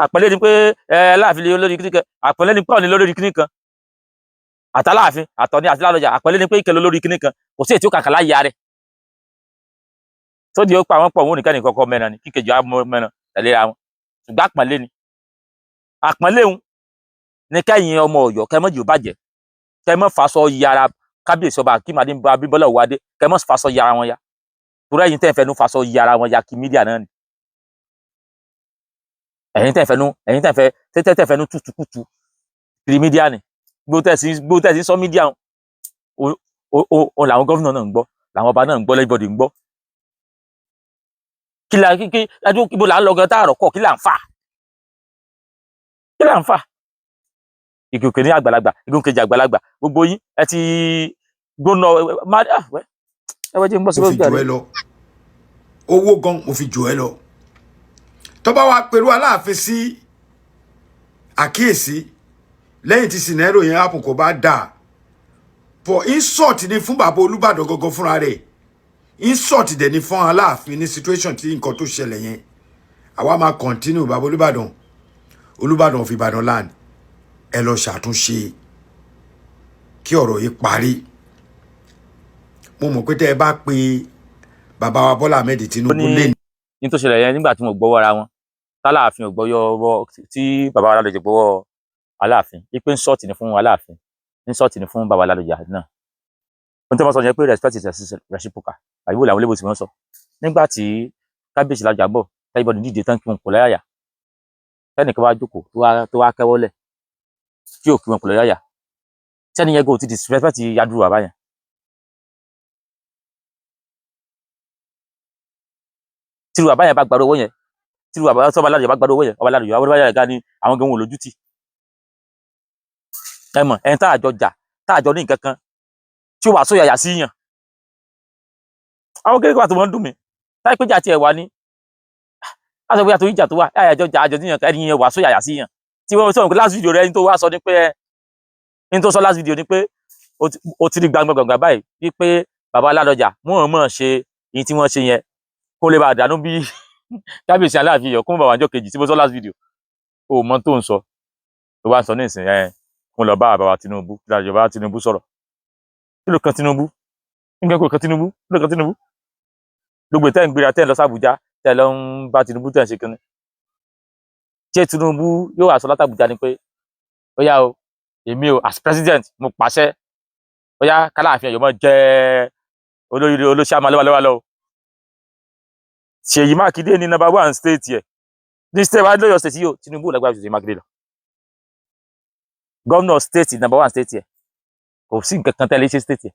àpẹẹlẹ ni pé ẹ Aláàfin lé lórí kíní kan, àpẹẹlẹ ni pé ọ̀ní lórí kíní kan, àtàláàfin àtọ̀ní àti Ládọjà, àpẹẹlẹ ni pé ìkẹlẹ lórí kíní kan. Kò sí èyí tí òkàǹkà láyé ara rẹ̀ tó di ó pa àwọn pọ̀. Wọn ò ní kẹ́ni kọ́kọ́ mẹ́ran ni kíkejì á mọ mẹ́ran tẹ̀lé ra wọn. Ṣùgbọ́n àpọ́nlé ni àpọ́nlé ń ní kẹ́yìn ọmọ Ọ̀yọ́, kẹ́ mọ́ jù bàjẹ́, kẹ́ mọ́ faṣọ yàrá kábíyèsí ọba Akeem Abímbọ́lá Owóadé, kẹ́ mọ́ faṣọ yàrá wọn ya. Torí ẹ̀yin tẹ́ ń fẹnu faṣọ yàrá wọn ya kí media náà ni ẹ̀yin tẹ́ ń fẹnu, ẹ̀yin tẹ́ ń fẹ tẹ́ tẹ́ fẹnu tútùkùtù kiri media ni. Gbó tẹ̀sí sọ media o làwọn governor náà ń gbọ́, làwọn ọba náà ń gbọ́, everybody ń gbọ́. Kí la kí kí ẹdún ibo là ń lọ gan táàrọ̀ kọ̀? Kí là ń fà? Kí là ń fà? Ìgòkè ní àgbàlagbà, ìgòkè àgbàlagbà, gbogbo yín ẹ ti gbóná má ẹ wọ́n jẹ́ ń bọ́ sí Mo fi jù ẹ lọ owó gan, mo fi jù ẹ lọ. Tó bá wá pẹ̀lú Aláàfin sí àkíyèsí lẹ́yìn tí scenario yẹn happen, kò bá dáa for insult ni fún bàbá Olúbàdàn gangan fúnra rẹ̀, insult dẹ̀ ni fún Aláàfin ní situation tí nǹkan tó ṣẹlẹ̀ yẹn. Àwa máa continue. Bàbá Olúbàdàn, Olúbàdàn of Ìbàdàn land, ẹ lọ ṣàtúnṣe kí ọ̀rọ̀ yìí parí. Mo mọ̀ pé tẹ́ ẹ bá pe bàbá wa Bọ́lá Ahmed Tinubu lé ní tó ṣẹlẹ̀ yẹn, nígbà tí mo gbọ́wọ́ ara wọn, tálàáfin ò gbọ́yọ́ ọwọ́ tí bàbá wa Ládọjà gbọ́wọ́ Aláàfin, ipe insult ni fún Aláàfin, insult ni fún bàbá Ládọjà náà. Ohun tí wọ́n sọ yẹn pé respect is reciprocal, àbí wò làwọn olóògbé tí wọ́n sọ. Nígbà tí kábíyèsí Ládọjà bọ̀, everybody dìde tán kí wọn kò láyàyà, tẹ́nìkan wá jókòó tó wá kẹ́wọ́lẹ̀ tí ò kí wọn kò láyàyà, sẹ́ni yẹn kò ti disrespect yadúró bàbá yẹn. Tírú bàbá yẹn bá gbàdúrà owó yẹn, tírú bàbá tọ́ba Ládọjà bá gbàdúrà owó yẹn, ọba Ládọjà, ọba Ládọjà ní àwọn gan wọn ò lójú tì. Ẹ mọ̀ ẹni tá àjọ jà, tá àjọ ní nǹkan kan tí ó wà sóyàyà sí yàn. Àwọn kékeré wà tó wọ́n ń dùn mí táyé péjà tiẹ̀ wá ní Láti sọ pé àtòrí ìjà tó wà láyà àjọ àjọ níyàn ẹni yẹn wà sóyà yà sí yàn tí wọ́n sọ̀rọ̀ pé last video rẹ ní tó wá sọ ni pé ẹ ní tó sọ last video ni pé ó ti rí gbangba gbangba báyìí wípé bàbá Ládọjà wọ́n mọ̀ ṣe èyí tí wọ́n ṣe yẹn kó lè bá dànù bí kábíyèsí Aláàfin Ọ̀yọ́ kó mọ̀ bá wà níjọ́ kejì tí mo sọ last video. O mọ tó ń sọ, tó bá ń sọ ní ìsìn ẹ kó lọ bá bàbá Tinubu, kí lọ bá Tinubu sọ̀rọ̀. Kí ló kan Tinubu? Nǹkan kò kan Tinubu. Kí ló kan Tinubu? Gbogbo tẹ́ ń gbéra, tẹ́ ń lọ sí Àbújá, tẹ́ lọ ń bá Tinubu, tẹ́ ń ṣe kínní, ṣé Tinubu yóò wá sọ látàbújá ni pé ó yá o, èmi o as president mo pàṣẹ, ó yá k'Aláàfin Ọ̀yọ́ mọ́ jẹ́ olórí olóṣàmà lọ́wọ́lọ́wọ́ lọ? Ṣèyí Mákindé ní number one state yẹ ní state wa lọ́yọ̀ state yìí o. Tinubu ò lágbára ju Ṣèyí Mákindé lọ. Gómìnà state, number one state yẹ, kò sí nǹkan kan tẹ́lẹ̀ ṣe state yẹ.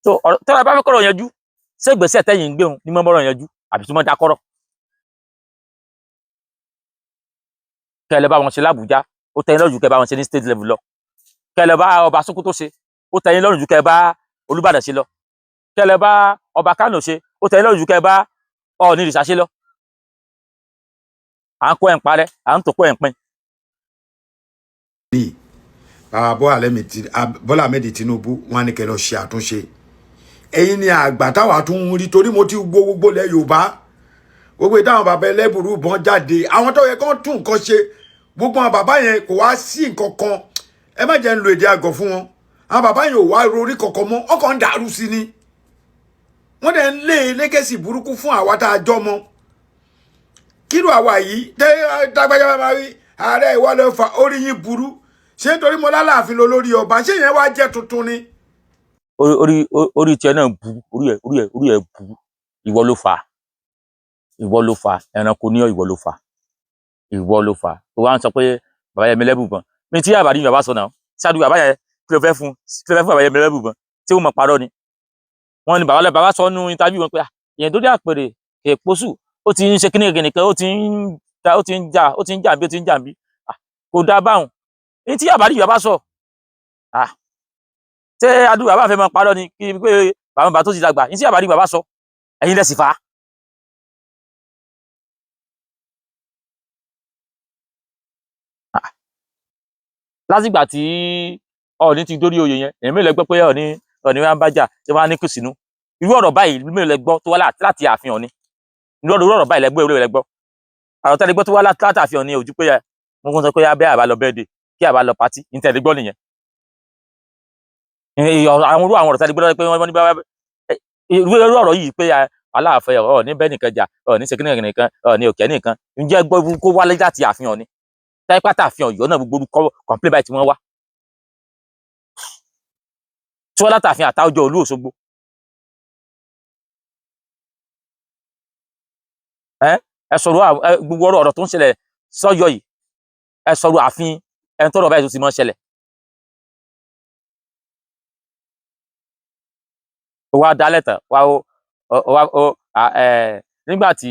So ọ̀rọ̀ tọ́lá bá fẹ́ kọ́rọ̀ yanjú, ṣé ìgbésẹ̀ tẹ́yìn ń gbéhùn ní mọ́ bọ́rọ̀ yanjú àbí tí wọ́n dá kọ́rọ̀ kẹ́ ẹ lọ bá wọn ṣe l'Ábùjá, ó tẹ́yìn lọ́rùn ju kẹ́ ẹ bá wọn ṣe ní state level lọ. Kẹ́ ẹ lọ bá ọba Sókótó ṣe, ó tẹ́yìn lọ́rùn ju kẹ́ ẹ bá Olúbàdàn ṣe lọ. Kẹ́ ẹ lọ bá ọba Kánò ṣe, ó tẹ́yìn lọ́rùn ju kẹ́ ẹ bá Ọọ̀ni ìrìṣà ṣe lọ. À ń kó ẹ̀ ń parẹ́, à ń tó kó ẹ̀ ń pín. Bàbá Bọ́lá Ahmed Tinubu wọn á ní kẹ́ lọ ṣe àtúnṣe. Ẹ̀yin ni àgbà táwa tún ń rí, torí mo ti wo gbogbo ilẹ̀ Yorùbá, gbogbo ìdáhùn bàbá ẹlẹ́bùrú bọ́n jáde, àwọn tó yẹ kán tún nǹkan ṣe, gbogbo àwọn bàbá yẹn kò wá sí nǹkan kan. Ẹ má jẹ́ ń lo èdè àgọ̀ fún wọn. Àwọn bàbá yẹn ò wá rorí kankan mọ́, ọkàn ń dàrú sí ni. Wọ́n dẹ̀ ń lé lẹ́gẹ̀sì burúkú fún àwa tá a jọ mọ́. Kírò àwa yìí tẹ́ dágbájá bá máa rí ààrẹ, ìwọ ló fa orí yín burú. Ṣé nítorí mo lálàáfin lọ lórí ọba, ṣé yẹn wá jẹ́ tuntun ni? Orí tiẹ̀ náà bu orí ẹ bu. Ìwọ ló fà á, ìwọ ló fà á. Ẹranko ní ọ, ìwọ ló fà á, ìwọ ló fà á. Ó wá ń sọ pé bàbá Yẹmí Ẹlẹ́bùbọn mi tí àbàdí bàbá sọ náà ṣáàdù bàbá yẹn, kí ló fẹ́ fún, kí ló fẹ́ fún bàbá Yẹmí Ẹlẹ́bùbọn tí wọ́n mọ̀ parọ́ ni? Wọ́n ní bàbá bàbá sọ nú interview wọn pé ìyẹn tó dé àpèrè èpòsù, ó ti ń ṣe kíní kìnìkan, ó ti ń jà, ó ti ń jà, ó ti ń jà bí ó ti ń jà bí. Kò dáa báwọn ní tí àbàdí bàbá sọ. Ṣé adúgbò bàbá fẹ́ máa parọ́ ni? Kí pé bàbá bàbá tó ti dàgbà ní tí àbàdí bàbá sọ, ẹ̀yin lẹ sì fà á. Látìgbà tí Ọọ̀ni ti dórí oyè yẹn, èyí mélòó lẹ gbọ́ pé Ọọ̀ni wa ń bá jà tí wọ́n á ní kù sínú irú ọ̀rọ̀ báyìí? Mélòó lẹ gbọ́ tó wá láti ààfin Ọọ̀ni? Irú ọ̀rọ̀ báyìí lẹ gbọ́, irú lẹ gbọ́ àrò tẹ́lẹ̀ gbọ́ tó wá láti ààfin Ọọ̀ni ojú pé wọ́n kún sọ pé abẹ́ àbá lọ bẹ́ẹ̀dẹ̀ kí àbá lọ pátí ní tẹ́lẹ̀ gbọ́ nìyẹn. Àwọn irú àwọn ọ̀rọ̀ tẹ́lẹ̀ gbọ́ pé wọ́n ní bá irú ọ̀rọ̀ yìí pé Aláàfin Ọọ̀ni bẹ́ẹ̀ nìkan jà, Ọọ̀ni ṣe kíní nìkan, Ọọ̀ni òkè nìkan, ǹjẹ́ gbọ́ kó wálé láti ààfin Ọọ̀ni? Táyé pátá ààfin Ọ̀yọ́ náà gbogbo orúkọ complain báyìí tí wọ́n wá tí wọ́n látàfin Àtáọjọ́ Olú Òṣogbo. Ẹ sọ̀rọ̀ gbogbo ọ̀rọ̀ tó ń ṣẹlẹ̀ sọ́yọ́ yìí, ẹ sọ̀rọ̀ ààfin ẹni tọ́rọ̀ báyìí tó ti mọ́ ṣẹlẹ̀. Ó wá dálẹ̀ tán wá ó wá ó nígbà tí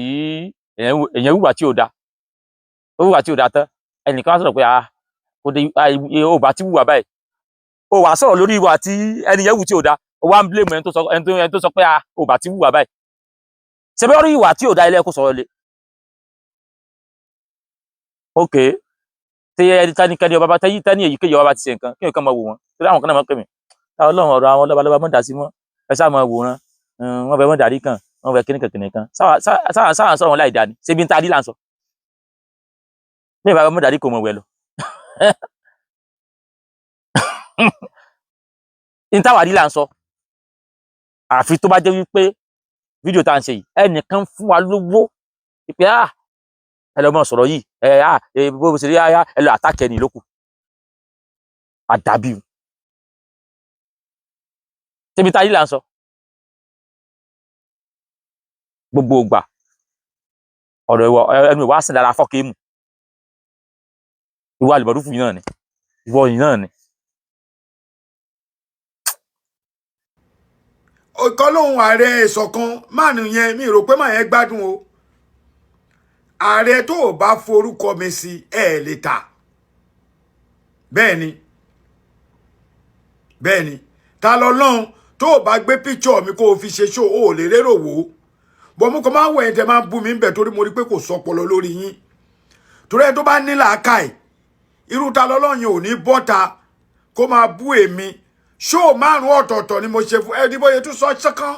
èèyàn wùwà tí ò da, ó wùwà tí ò da tán, ẹnìkan wá sọ̀rọ̀ pé kò dé, ó bá ti wùwà báyìí, ó wá sọ̀rọ̀ lórí ìwà tí ẹni yẹn wù tí ò da, ó wá ń blame ẹni tó sọ pé ó bá ti wùwà báyìí. Ṣe bẹ́ẹ̀ rí ìwà tí ò da ilé ẹ̀kọ́ sọ̀rọ̀ lé. Ok, tí ẹni tánikẹ́ni ọba bá tẹ́yí tẹ́ni èyíkéyìí ọba bá ti ṣe nǹkan kí nǹkan máa wò wọ́n, torí àwọn kan náà máa ń pè mí, Ọlọ́run ọ̀rọ̀ àwọn lọ́balọ́ba mọ̀ dá sí mọ́, ẹ sáà máa wòran, wọ́n fẹ́ mọ́ darí kan, wọ́n fẹ́ kíníkan kíníkan, sáà sáà sọ̀rọ̀ wọn láì dá ni. Ṣé bí n ta rí là ń sọ bí ìbá mọ́ darí kò mọ̀ wẹ̀ lọ n táwa rí là ń sọ. Àfi tó bá jẹ́ wípé fídíò tá à ń ṣe yìí ẹnìkan fún wa lówó pé ẹ lọ mọ sọ̀rọ̀ yìí, ẹ bó ṣe rí, ẹ lọ àtàkẹ́ ni lókù àdàbí ṣébi tá a rí là ń sọ. Gbogbo ìgbà ọ̀rọ̀ ìwọ ẹnu ìwà sìn lára fọ́ọ̀kì mù ìwà àlùbọ̀dúfù yìí náà ni ìwọ yìí náà ni. Ọ̀kan lóhun ààrẹ ìṣọ̀kan máàlù yẹn, mi rò pé màá yẹn gbádùn o. Ààrẹ tó o bá forúkọ mi sí ẹ lè ta. Bẹ́ẹ̀ ni, bẹ́ẹ̀ ni, ta lọ lọ́hùn Tó o bá gbé picture mi kó o fi ṣe show, o ò lè rérò wò ó. Bọ́ mo kàn máa ń wẹ̀ ẹ́, tẹ́ máa ń bú mi ń bẹ̀, torí mo rí pé kò sọpọlọ lórí yín. Torí ẹ tó bá ní làákàyè, irú ta lọ́lọ́yin ò ní bọ́ta kó máa bú èmi. Show márùn ọ̀tọ̀ọ̀tọ̀ ni mo ṣe fún ẹ. Ní bóyá tún sọ ṣọ́kán,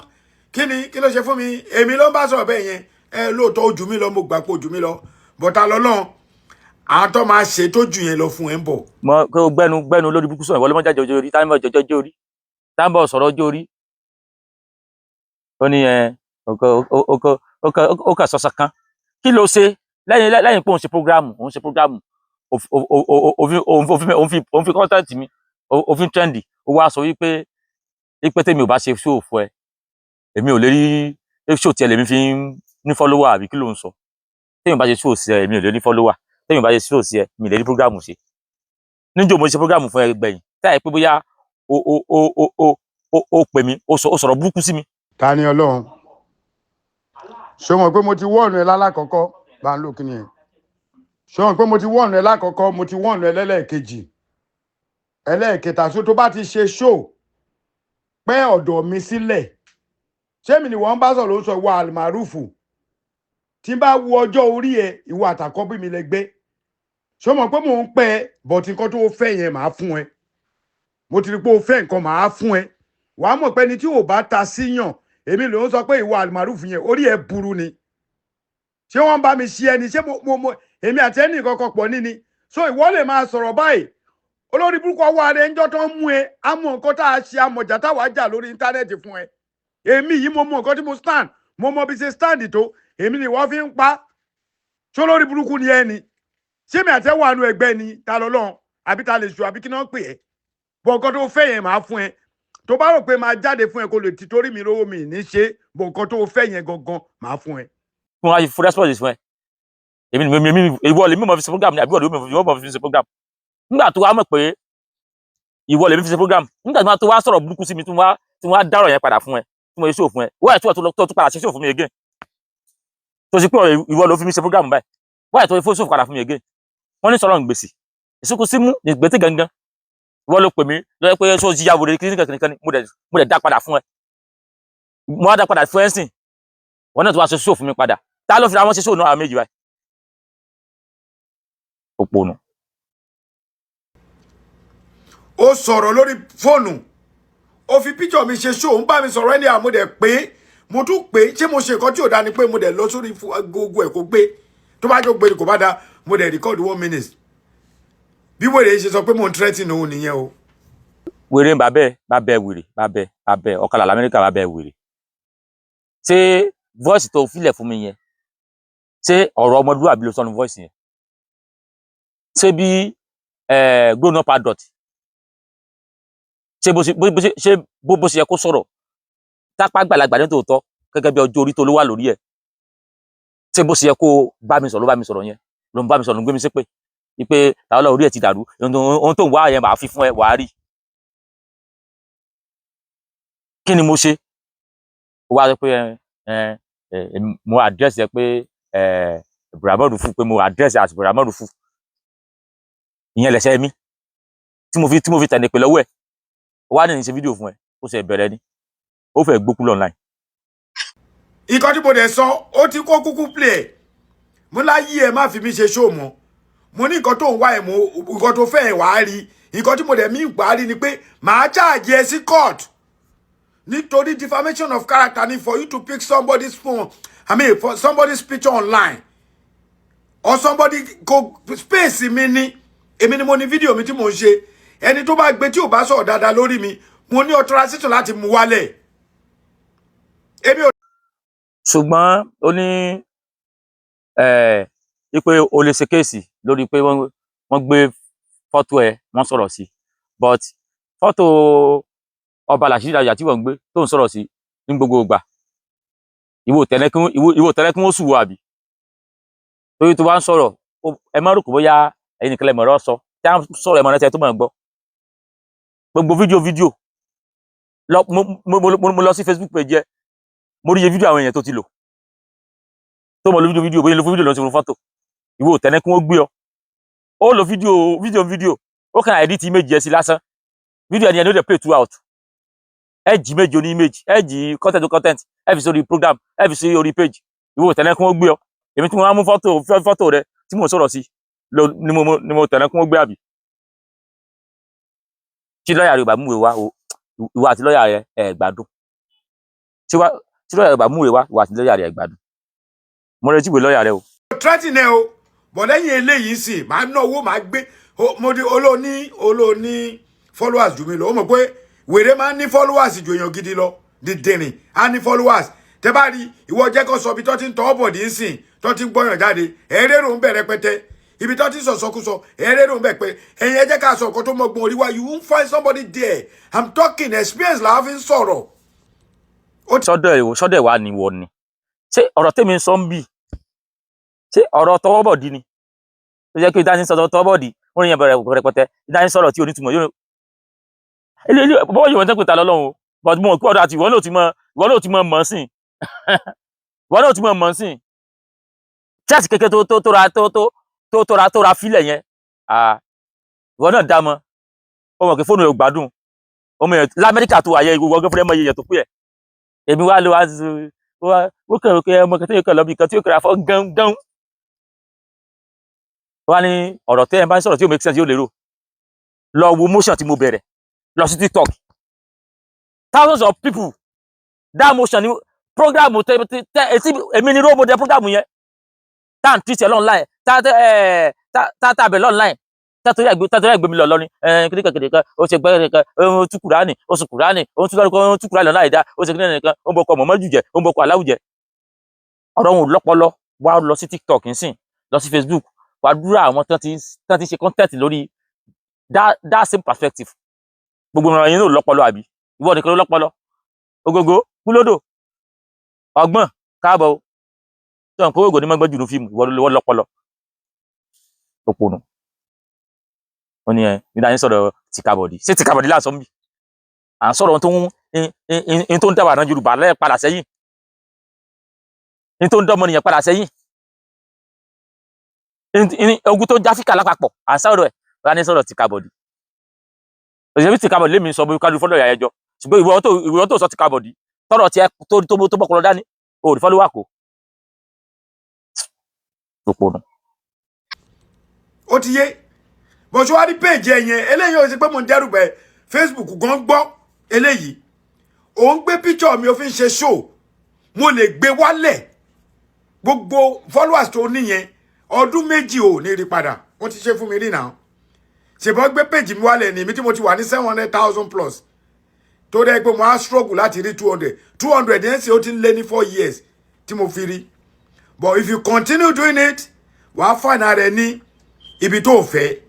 kí ni kí ló ṣe fún mi? Èmi ló ń bá sọ̀rọ̀ bẹ́ẹ̀ yẹn. Ẹ lóòótọ́, ó jù mí lọ, mo gbà pé ó jù mí lọ. Bọ́ta lọ́lọ́run, àwọn tó máa ṣe tó jù yẹn lọ fún ẹ ń bọ̀. Mọ kó o gbẹnu gbẹnu lórí burúkú sọ̀rọ̀. Ìwọ ló mọ jáde ọjọ́ orí táwọn bọ̀ jọjọ́ ọjọ́ orí táwọn bọ̀ sọ̀rọ̀ ọjọ́ orí. Ó ní ẹ ọkọ ọkọ ọkọ ó kà sọsọ kan. Kí ló ṣe lẹ́yìn pé òun ṣe program, òun ṣe program, òun fi content mi, òfin trend? Ó wá sọ wípé tèmi ò bá ṣe show fún ẹ, èmi ò lè rí show tiẹ̀, lèmi fi ń ní follower, àbí kí ló ń sọ? Tèmi ò bá ṣe show sí ẹ, èmi ò lè ní follower. Tèmi ò bá ṣe show sí ẹ, mi ò lè rí program ṣe. Níjọ́ mo ṣe program fún ẹ gbẹ̀yìn, táyà pé bóyá o pè mí, o sọ̀rọ̀ burúkú sí mi. Ta ni Ọlọ́run? Ṣé o mọ̀ pé mo ti wọ́ọ̀nù ẹ lálákọ̀ọ́kọ́? Bá ń lò kí ni ẹ̀. Ṣé o mọ̀ pé mo ti wọ́ọ̀nù ẹ lákọ̀ọ́kọ́? Mo ti wọ́ọ̀nù ẹ lẹ́lẹ́ẹ̀kejì, ẹlẹ́ẹ̀kẹta. So tó bá ti ṣe show, pẹ́ ọ̀dọ̀ mi sílẹ̀. Ṣé mi ni wọ́n bá sọ̀rọ̀? Ló ń sọ ìwà àlùmárùfù. Tí n bá wo ọjọ́ orí ẹ, ìwọ àtàkọ́bí mi lẹ́gbẹ́. Ṣé o mọ̀ pé mò ń pẹ́ ẹ? But nǹkan tó fẹ́ yẹn, màá fún ẹ. Mo ti rí pé o fẹ́ nǹkan, màá fún ẹ. Wàá mọ̀ pé ẹni tí ò bá ta síyàn, èmi ló ń sọ pé ìwà àlùmárùfù yẹn, orí ẹ burú ni. Ṣé wọ́n bá mi ṣe ẹni? Ṣé mo èmi àti ẹnì kankan pọ̀ níní? So ìwọ lè máa sọ̀rọ̀ báyìí, olórí burúkú. Ọwọ́ ara ẹ ń jọ́ tó ń mú ẹ, á mọ nǹkan tá a ṣe, amọ̀jà táwa jà lórí íńtánẹ́ẹ̀tì fún ẹ. Èmi yìí, mo mọ nǹkan tí mo stand, mo mọ bí ṣe stand tó. Èmi ni wọ́n fi ń pa. Ṣé olórí burúkú ni ẹ ni? Ṣé mi àti ẹ wà nù ẹgbẹ́ ni? Ta lọ́lọ́run àbí ta lè ṣù àbí kí náà pè ẹ́? Bọ̀ nǹkan tó fẹ́ yẹn, máa fún ẹ. Tó bá rò pé máa jáde fún ẹ kó lè ti torí mi lówó mi ní ṣe, bọ̀ nǹkan tó fẹ́ yẹn gangan, máa fún ẹ. Fún wa fún response fún ẹ. Èmi ni èmi, ìwọ lèmi mọ̀ fi ṣe program ni, àbí ìwọ lèmi mọ̀ fi ṣe program? Nígbà tó wá mọ̀ pé ìwọ lèmi fi ṣe program, nígbà tó wá sọ̀rọ̀ burúkú sí mi, tí wọ́n á dárọ̀ yẹn padà fún ẹ, tí mo ṣe show fún ẹ, wáyé tó tó tún padà ṣe show fún mi again, tó ṣe pé ìwọ ló fi mi ṣe program báyìí, wáyé tó fi show padà fún mi again? Wọ́n ní sọ̀rọ̀ ń gbèsè ìsúnkú símú ní gbèsè gangan. Ìwọ ló pè mí lọ́yẹ́ pé ṣó ti ya wèrè kíníkan kíníkan ni. Mo dẹ̀ dá padà fún ẹ. Mo wá dá padà fún ẹ sìn, wọn náà tó wá ṣe show fún mi padà. Ta ló fi ra wọn ṣe show náà, àwọn méjì báyìí? Òpònú. Ó sọ̀rọ̀ lórí fóònù, ó fi píṣọ̀ mi ṣe show, ń bá mi sọ̀rọ̀ ẹni àmú dẹ̀ pé mo tún pé ṣé mo ṣe nǹkan tí ò dá ni, pé mo dẹ̀ lọ sórí gbogbo ẹ̀ kó gbé. Tó bá jọ gbé ni kò bá da, mo dẹ̀ record one minute. Bí wèrè ṣe sọ pé mo ń threaten òun nìyẹn o. Wèrè ń bàbẹ bàbẹ, wèrè bàbẹ bàbẹ ọ̀kadà lamẹ́ríkà bàbẹ wèrè. Ṣé voice tó filẹ̀ fún mi yẹn, ṣé ọ̀rọ̀ ọmọlúwàbí ló sọnù voice yẹn? Ṣé bí grown up adult, ṣé bó ṣe bó ṣe ṣé bó ṣe yẹ kó sọ̀rọ̀ tápá gbàlagbà ní tòótọ́, gẹ́gẹ́ bí ọjọ́ orí tó ló wà lórí ẹ̀, ṣé bó ṣe yẹ kó bá mi sọ̀rọ̀ ló bá mi sọ̀rọ̀ yẹn? Ló ń bá mi sọ̀rọ̀, ló ń gbé mi ṣépè wípé tàwọn orí ẹ̀ ti dàrú, ohun tó ń wá yẹn, màá fi fún ẹ, wàá rí. Kí ni mo ṣe? Ó wá sọ pé ẹ ẹ mo address ẹ pé ẹ Bùràmọ́rùfù, pé mo address àti Bùràmọ́rùfù. Ìyẹn lẹ̀ṣẹ̀ mi tí mo fi tẹ̀lé pè lọ́wọ́ ẹ̀. Ó wá ní ní ṣe fídíò fún ẹ. Ó ṣe bẹ̀rẹ̀ ni ó fẹ́ gbókú online. Nǹkan tí mo dẹ̀ sọ, ó ti kó kúkú play ẹ̀. Mo láyé ẹ má fi mí ṣe show mọ́. Mo ní nǹkan tó ń wá ẹ̀, mo nǹkan tó fẹ́ ẹ̀, wàá rí. Nǹkan tí mo dẹ̀ mí gbà á rí ni pé màá charge ẹ sí court, nítorí defamation of character ni for you to pick somebody's phone, I mean, for somebody's picture online or somebody go space mi ni. Èmi ni mo ní fídíò mi tí mo ń ṣe. Ẹni tó bá gbé tí ò bá sọ̀rọ̀ dáadáa lórí mi, mo ní authorization láti mú wálẹ̀. Èmi ò Ṣùgbọ́n ó ní wípé o lè ṣe case lórí pé wọ́n gbé fọ́tò ẹ, wọ́n sọ̀rọ̀ sí, but fọ́tò ọba Làṣídì Ládọjà tí wọ́n ń gbé tó ń sọ̀rọ̀ sí ní gbogbo ìgbà, ìwọ tẹ́lẹ̀ kí wọ́n sùn wọ, àbí torí tó bá ń sọ̀rọ̀, ẹ má rò pé bóyá ẹ̀yin nìkan lẹ mọ̀rọ̀ sọ. Tí a ń sọ̀rọ̀, ẹ mọ̀ rántí ẹ tó mọ̀ gbọ́ gbogbo fídíò fídíò lọ. Mo lọ sí Facebook page ẹ, mo rí iye fídíò àwọn èèyàn tó ti lò, tó mọ̀ lo fídíò fídíò, bóyá lo fídíò lọ sí fọ́tò. Ìwọ ò tẹ́lẹ̀ kí wọ́n gbé ọ, ó lo fídíò fídíò fídíò, ó kàn edit image ẹ sí lásán. Fídíò ẹni ẹni ó dẹ̀ play throughout. Ẹ jí méjì oní image, ẹ jí content to content, ẹ fi sórí program, ẹ fi sí orí page. Ìwọ tẹ̀lé kí wọ́n gbé ọ. Èmi tí mo máa mú fọ́tò rẹ tí mo sọ̀rọ̀ sí ni mo tẹ̀lé kí wọ́n gbé, àbí? Tí lọ́ọ̀yà rẹ ò bá mú ìwé wá o, ìwọ àti lọ́ọ̀yà rẹ ẹ̀ gbádùn. Tí lọ́ọ̀yà rẹ ò bá mú ìwé wá, ìwọ àti lọ́ọ̀yà rẹ ẹ̀ gbádùn. Mo retí ìwé lọ́ọ̀yà rẹ o. Threatening ẹ o, bọ̀ lẹ́yìn eléyìí sì máa ná owó, máa gbé mo di olóní followers jù mí lọ. Ó mọ̀ pé wèrè máa ń ní followers ju èèyàn gidi lọ. Dídìrín á ní followers. Tẹ bá rí ìwọ, jẹ́ kó sọ ibi tó ti ń tọ́ bọ̀dí ń sìn, tó ti ń gbọ́yàn jáde, ẹ̀ẹ́rẹ́rò ń bẹ̀rẹ̀ pẹ́tẹ́ ibi tó ti ń sọ̀sọ́kúsọ, ẹ̀ẹ́rẹ́rò ń bẹ̀ pé ẹ̀yin ẹ jẹ́ ká sọ nǹkan tó mọ̀gbọ́n orí wa. You won't find somebody there. I'm talking experience làwọn fi ń sọ̀rọ̀. Sọ́dọ̀ ẹ̀ wá ni wọ ni. Ṣé ọ̀rọ̀ tèmi ń sọ ń bì, ṣé ọ̀rọ̀ tọwọ́bọ̀dí ni tó jẹ́ pé ìdání sọ̀rọ̀ tọwọ́bọ̀dí, wọ́n yẹn bẹ̀rẹ̀ rẹpẹtẹ, ìdání sọ̀rọ̀ tí onítùmọ̀ yóò ilé ilé bọ́wọ́ yìí, wọ́n tẹ́ pé ta lọ́lọ́run o. But mo mọ̀ pé ọ̀dọ̀ àti ìwọ náà ti mọ̀ sí, ìwọ náà ti mọ̀ sí church kékeré tó ra tó ra fílẹ̀ yẹn. Ah, ìwọ náà dá mọ̀. Ó mọ̀ pé fóònù ẹ̀ ò gbádùn. Ọmọ yẹn lamẹ́ríkà tó wà yẹ, ìwọ gẹ́gẹ́ fúnra ẹ̀ mọ̀ iye yẹn tó pé ẹ̀. Èmi wá ló wá wá ó kàn pé ọmọ kan tó yẹ kàn lọ bí kan tí ó kẹ́ra fọ́ gángan wá ní ọ̀rọ̀ tẹ́ ẹ bá ń sọ̀rọ̀ tí ó make sense, yóò lérò. Lọ wo motion tí mo bẹ̀rẹ̀ lọ sí TikTok, thousands of people, that motion ni program tẹ tẹ etí èmi ni role model program yẹn, tá à ń treat ẹ online, tá tá ẹ tá tá tá bẹ̀ online, tẹ́tọ́rí ẹ̀gbẹ́ mi lọ lọ́ni kíríkà kíríkà. Ó ṣe gbẹ́rẹ́ kan, ó tú Kùránì, ó sùn Kùránì, ó tú lórúkọ, ó tú Kùránì lọ́nà àìdá, ó ṣe kíríkà nìkan, ó ń bọkọ mọ̀mọ́ jùjẹ, ó ń bọkọ aláwùjẹ. Ọ̀rọ̀ òun lọ́pọlọ. Wá lọ sí TikTok nsìn, lọ sí Facebook, wá dúró àwọn tán ti ṣe content lórí that same perspective. Gbogbo ìrànlọ́yìn yín ló lọ́pọlọ, àbí ìwọ nìkan ló lọ́pọlọ? Ògògó kúlódò ọgbọ́n káàbọ̀ o. Tí wọn kó ògò ní mọ́gbọ́n jù ní fíìmù, ìwọ ló lọ́pọlọ, òpònú. Ó ní ẹ nígbà yín sọ̀rọ̀ tìkabọ̀dì, ṣé tìkabọ̀dì láǹsọ̀ ń bì? À ń sọ̀rọ̀ ohun tó ń dábàá náà Yorùbá lẹ́ẹ̀ padà sẹ́yìn, ní tó ń dọ́mọ nìyẹn padà sẹ́yìn, ogun tó ń jáfíkà lápapọ̀, à ń sọ̀rọ̀ ẹ̀. Wọ́n á ní sọ̀rọ̀ tìkabọ̀dì, òṣèlú tìkabọ̀dì lèmi sọ bóyá kájú fọ́lọ́ ìyá ẹjọ́. Ṣùgbọ́n ìwọ tó sọ tìkabọ̀dì tọrọ tiẹ̀ tó bọ́kọlọ dání, o ò rí fọ́lọ́wà kó òpònú. Ó ti yé bó ṣe wá rí péèjì ẹ yẹn. Eléyìí ò sí pé mo ń dẹ́rù bẹ́ Facebook gan gbọ́. Eléyìí ò ń gbé píchọ̀ mi, ò fi ń ṣe show. Mo lè gbé wálẹ̀. Gbogbo followers tó níyẹn, ọdún 2 ò ní rí padà. Wọ́n ti ṣe fún mi rí náà. Ṣèbọn gbé péèjì mi wálẹ̀ ní mi tí mo ti wà ní 700,000 plus, tó dẹ́ pé mo á struggle láti rí 200 200 yẹn sì, ó ti ń lé ní 4 years tí mo fi rí. But if you continue doing it, wàá fànà rẹ ní ibi tó fẹ́.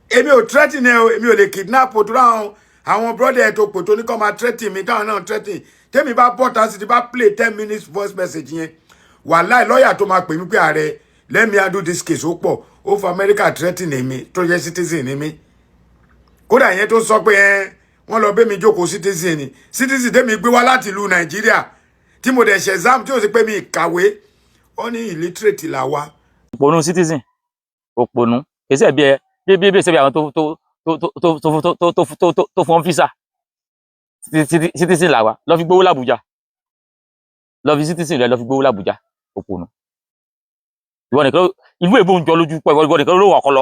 Èmi ò threaten ẹ o, èmi ò lè kidnap o. Tó ráwọn àwọn brother ẹ tó pò tó ní kọ́ máa threaten mi, táwọn náà threaten tẹ́mi bá bọ́ta sí ti bá play 10 minutes voice message yẹn, wàláì, lọ́ọ̀yà tó máa pè mí pé, "Ààrẹ, let me handle this case," ó pọ̀. Ó fa Amẹ́ríkà threaten èmi tó jẹ́ citizen ní mi. Kódà yẹn tó sọ pé ẹ wọ́n lọ bẹ́ mi jókòó, citizen ni, citizen tẹ́mi gbé wá láti ìlú Nàìjíríà tí mo dẹ̀ ṣe exam, tí ó sì pé mi kàwé, ó ní illiterate là wa. Òpònú citizen, òpònú. Kì í ṣe bí ẹ bí ṣe bí àwọn tó tó tó tó tó tó tó tó tó fún visa. Citizen làwa lọ fi gbowó làbújá, lọ fi citizen rẹ lọ fi gbowó làbújá. Òpònú. Ìwọ nìkan ìlú èbó ń jọ lójú pọ̀. Ìwọ nìkan ló wà ọkọlọ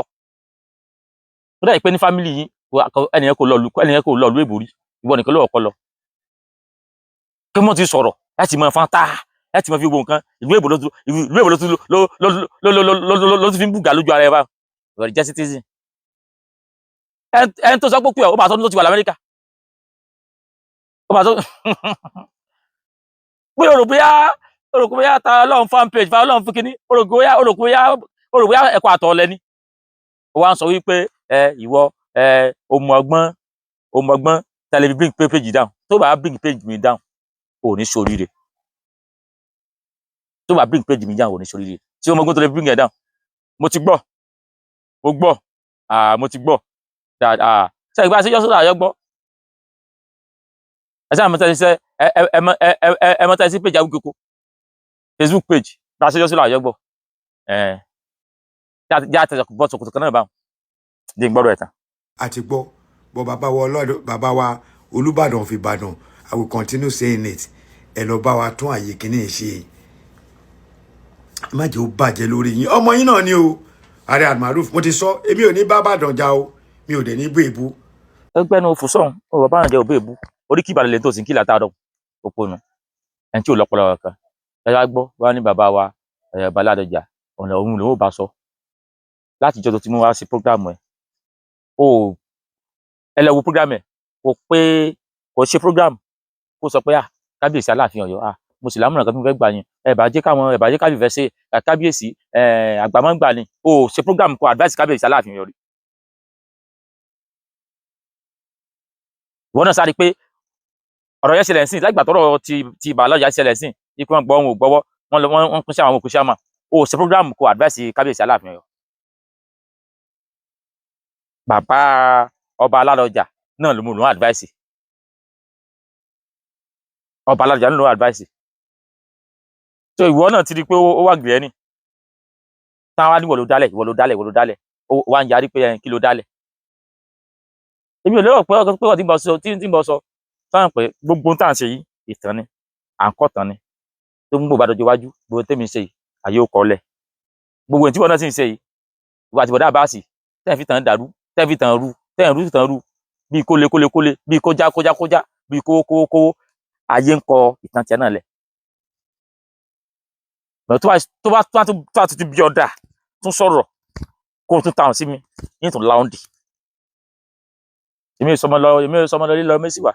ó dà pé ní family yín, ẹnìyẹn kò lọ lu èbó rí. Ìwọ nìkan ló wà ọkọlọ kí wọ́n ti sọ̀rọ̀ láti mọ fanta, láti mọ fi gbogbo nǹkan. Ìlú èbó ló ló ló ló ló ló ló tún fi ń bùgà lójú ara ẹ bá. Ìwọ jẹ́ citizen. Ẹn tó sọ pé ó máa tọ́dún tó ti wà lamẹ́ríkà, ó máa tó bóyá o rò bóyá ta Ọlọ́run fan page fa Ọlọ́run fún kínní, o rò bóyá ẹ̀kọ́ àtọ̀ lẹ́ni. Ó wá ń sọ wípé ẹ ìwọ ẹ o mọ ọgbọ́n tẹlifí bring page down. Tó bá bring page mi down, ò ní ṣoríire. Tó bá bring page mi down, ò ní ṣoríire. Tí o mọ ọgbọ́n tó lè bring ẹ down? Mo ti gbọ́, mo gbọ́, ah, mo ti gbọ́ dáadáa. Ṣe ìgbà sí yọ́sọ̀rọ̀ àyọ́gbọ́ ẹ sáà mọ́tẹ́ ṣiṣẹ́ ẹ ẹ ẹ ẹ ẹ ẹ mọ́tẹ́ sí page Awíkoko Facebook page bá a ṣe yọ́sọ̀rọ̀ àyọ́gbọ́ ẹ já tẹ̀sán bọ́ sọ̀kòtò kan náà báwọn dé ń gbọ́dọ̀ ẹ̀ tán. Àti gbọ́ bọ́ bàbá wa ọlọ́dọ̀, bàbá wa Olúbàdàn fi Ìbàdàn. I will continue saying it. Ẹ lọ bá wa tún àyè kìíní ṣe, má jẹ́ ó bàjẹ́ lórí yín. Ọmọ yín náà ni o, Ààrẹ Almaroof. Mo ti sọ, èmi ò ní bá Ìbàdàn jà o, mi ò dẹ̀ ní bú èbú. Ẹgbẹ́ nu fòsọ̀hún ó bàbá àwọn jẹ́ òbí èbú orí kí Ìbàdàn lè tó sì ń kí látàárọ̀ òpònú ẹni tí ò lọ́pọlọ kankan. Ẹ wá gbọ́ wá ní bàbá wa ẹ̀ Ládọjà, ọ̀nà òun lòun ò bá sọ láti ìjọ tó ti mú wá sí program ẹ̀. O ẹ lọ wo program ẹ̀, kò pé kò ṣe program kó sọ pé, "Ah, kábíyèsí Aláàfin Ọ̀yọ́, ah, mo sì lámùràn kan tí mo fẹ́ gbà yín, ẹ bá jẹ́ káwọn ẹ bá jẹ́ kábíyèsí fẹ́ ṣe kábíyèsí ẹ àgbàmọ́gbà ni." O ṣe program kó advice kábíyèsí Aláàfin Ọ̀yọ́ rí. Ìwọ náà sáré pé ọ̀rọ̀ yẹn ṣẹlẹ̀ sìn lágbà tọ́rọ̀ ti Bàlọ́jà ṣẹlẹ̀ sìn ikú wọn gbọ́ wọn ò gbọ́wọ́ wọn lọ wọn pín sí àwọn òkú sàmà. O ṣe program kó advice kábíyèsí Aláàfin Ọ̀yọ́. Bàbá ọba Alárọjà náà ló mú lòún advice ọba Alárọjà náà lòún advice. So ìwọ náà ti di pé ó wà gìrẹ́ ni táwa ní ìwọ ló dálẹ̀, ìwọ ló dálẹ̀, ìwọ ló dálẹ̀. Ó wá ń yarí pé ẹ kí ló dálẹ̀. Èmi ò lérò pé ọkọ pé ọtí ń bọ sọ tí ń bọ sọ sáwọn pé gbogbo tá à ń ṣe yìí, ìtàn ni à ń kọ́ tán ni tó ń gbò bá dọjọ́ iwájú. Gbogbo tèmi ń ṣe yìí, àyè ó kọ́ lẹ̀. Gbogbo èyí tí wọn náà sì ń ṣe yìí, ìwà àti bọ̀dá àbáàsì tẹ́ ẹ̀ fi tàn dàrú, tẹ́ ẹ̀ fi tàn rú, tẹ́ ẹ̀ rú tàn rú bíi kóle kóle kóle, bíi kójá kójá kójá, bíi kówó kówó kówó, ayé ń kọ ìtàn tiẹ̀ náà lẹ̀. Tó bá tún ti bí ọ̀dà tún sọ̀rọ̀ kó o tún tàwọn sí mi yín tún láòndì. Èmi ò sọmọ lọ, èmi ò sọmọ lọ lílọ mẹ́sì wà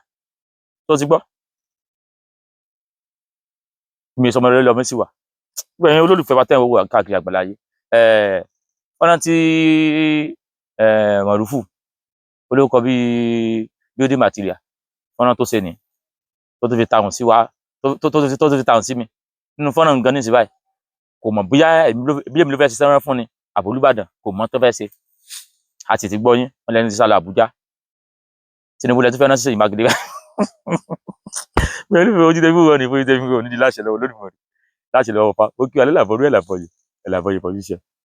tó ti gbọ́. Èmi ò sọmọ lọ lílọ mẹ́sì wà. Gbogbo ẹ̀yin olólùfẹ́ wa tẹ́ ń wò wá káàkiri àgbáláyé, ọ̀nà tí Mọ̀rúfù olórúkọ bíi building material, ọ̀nà tó ṣe ni tó tún fi tàwọn sí wa, tó tún fi tàwọn sí mi nínú fọ́nà nǹkan ní ìsìn báyìí. Kò mọ̀ bóyá bí èmi ló fẹ́ ṣiṣẹ́ rán fún ni àbò Olúbàdàn, kò mọ̀ tó fẹ́ ṣe. A sì ti gbọ́ yín, wọ́n lẹ́nu ti sálọ Àbújá. Tinubu lẹ tún fẹ́ rán sí Ṣèyí Mákindé pẹ̀lú ìfẹ́ ojú tẹ́bí wọn ní fojú tẹ́bí wọn nídìí láṣẹ lọ́wọ́ Olódùmarè, láṣẹ lọ́wọ́ fa ó kí alẹ́ làbọ̀rú ẹ̀ làbọ̀yè ẹ̀ làbọ̀yè fọyíṣẹ́.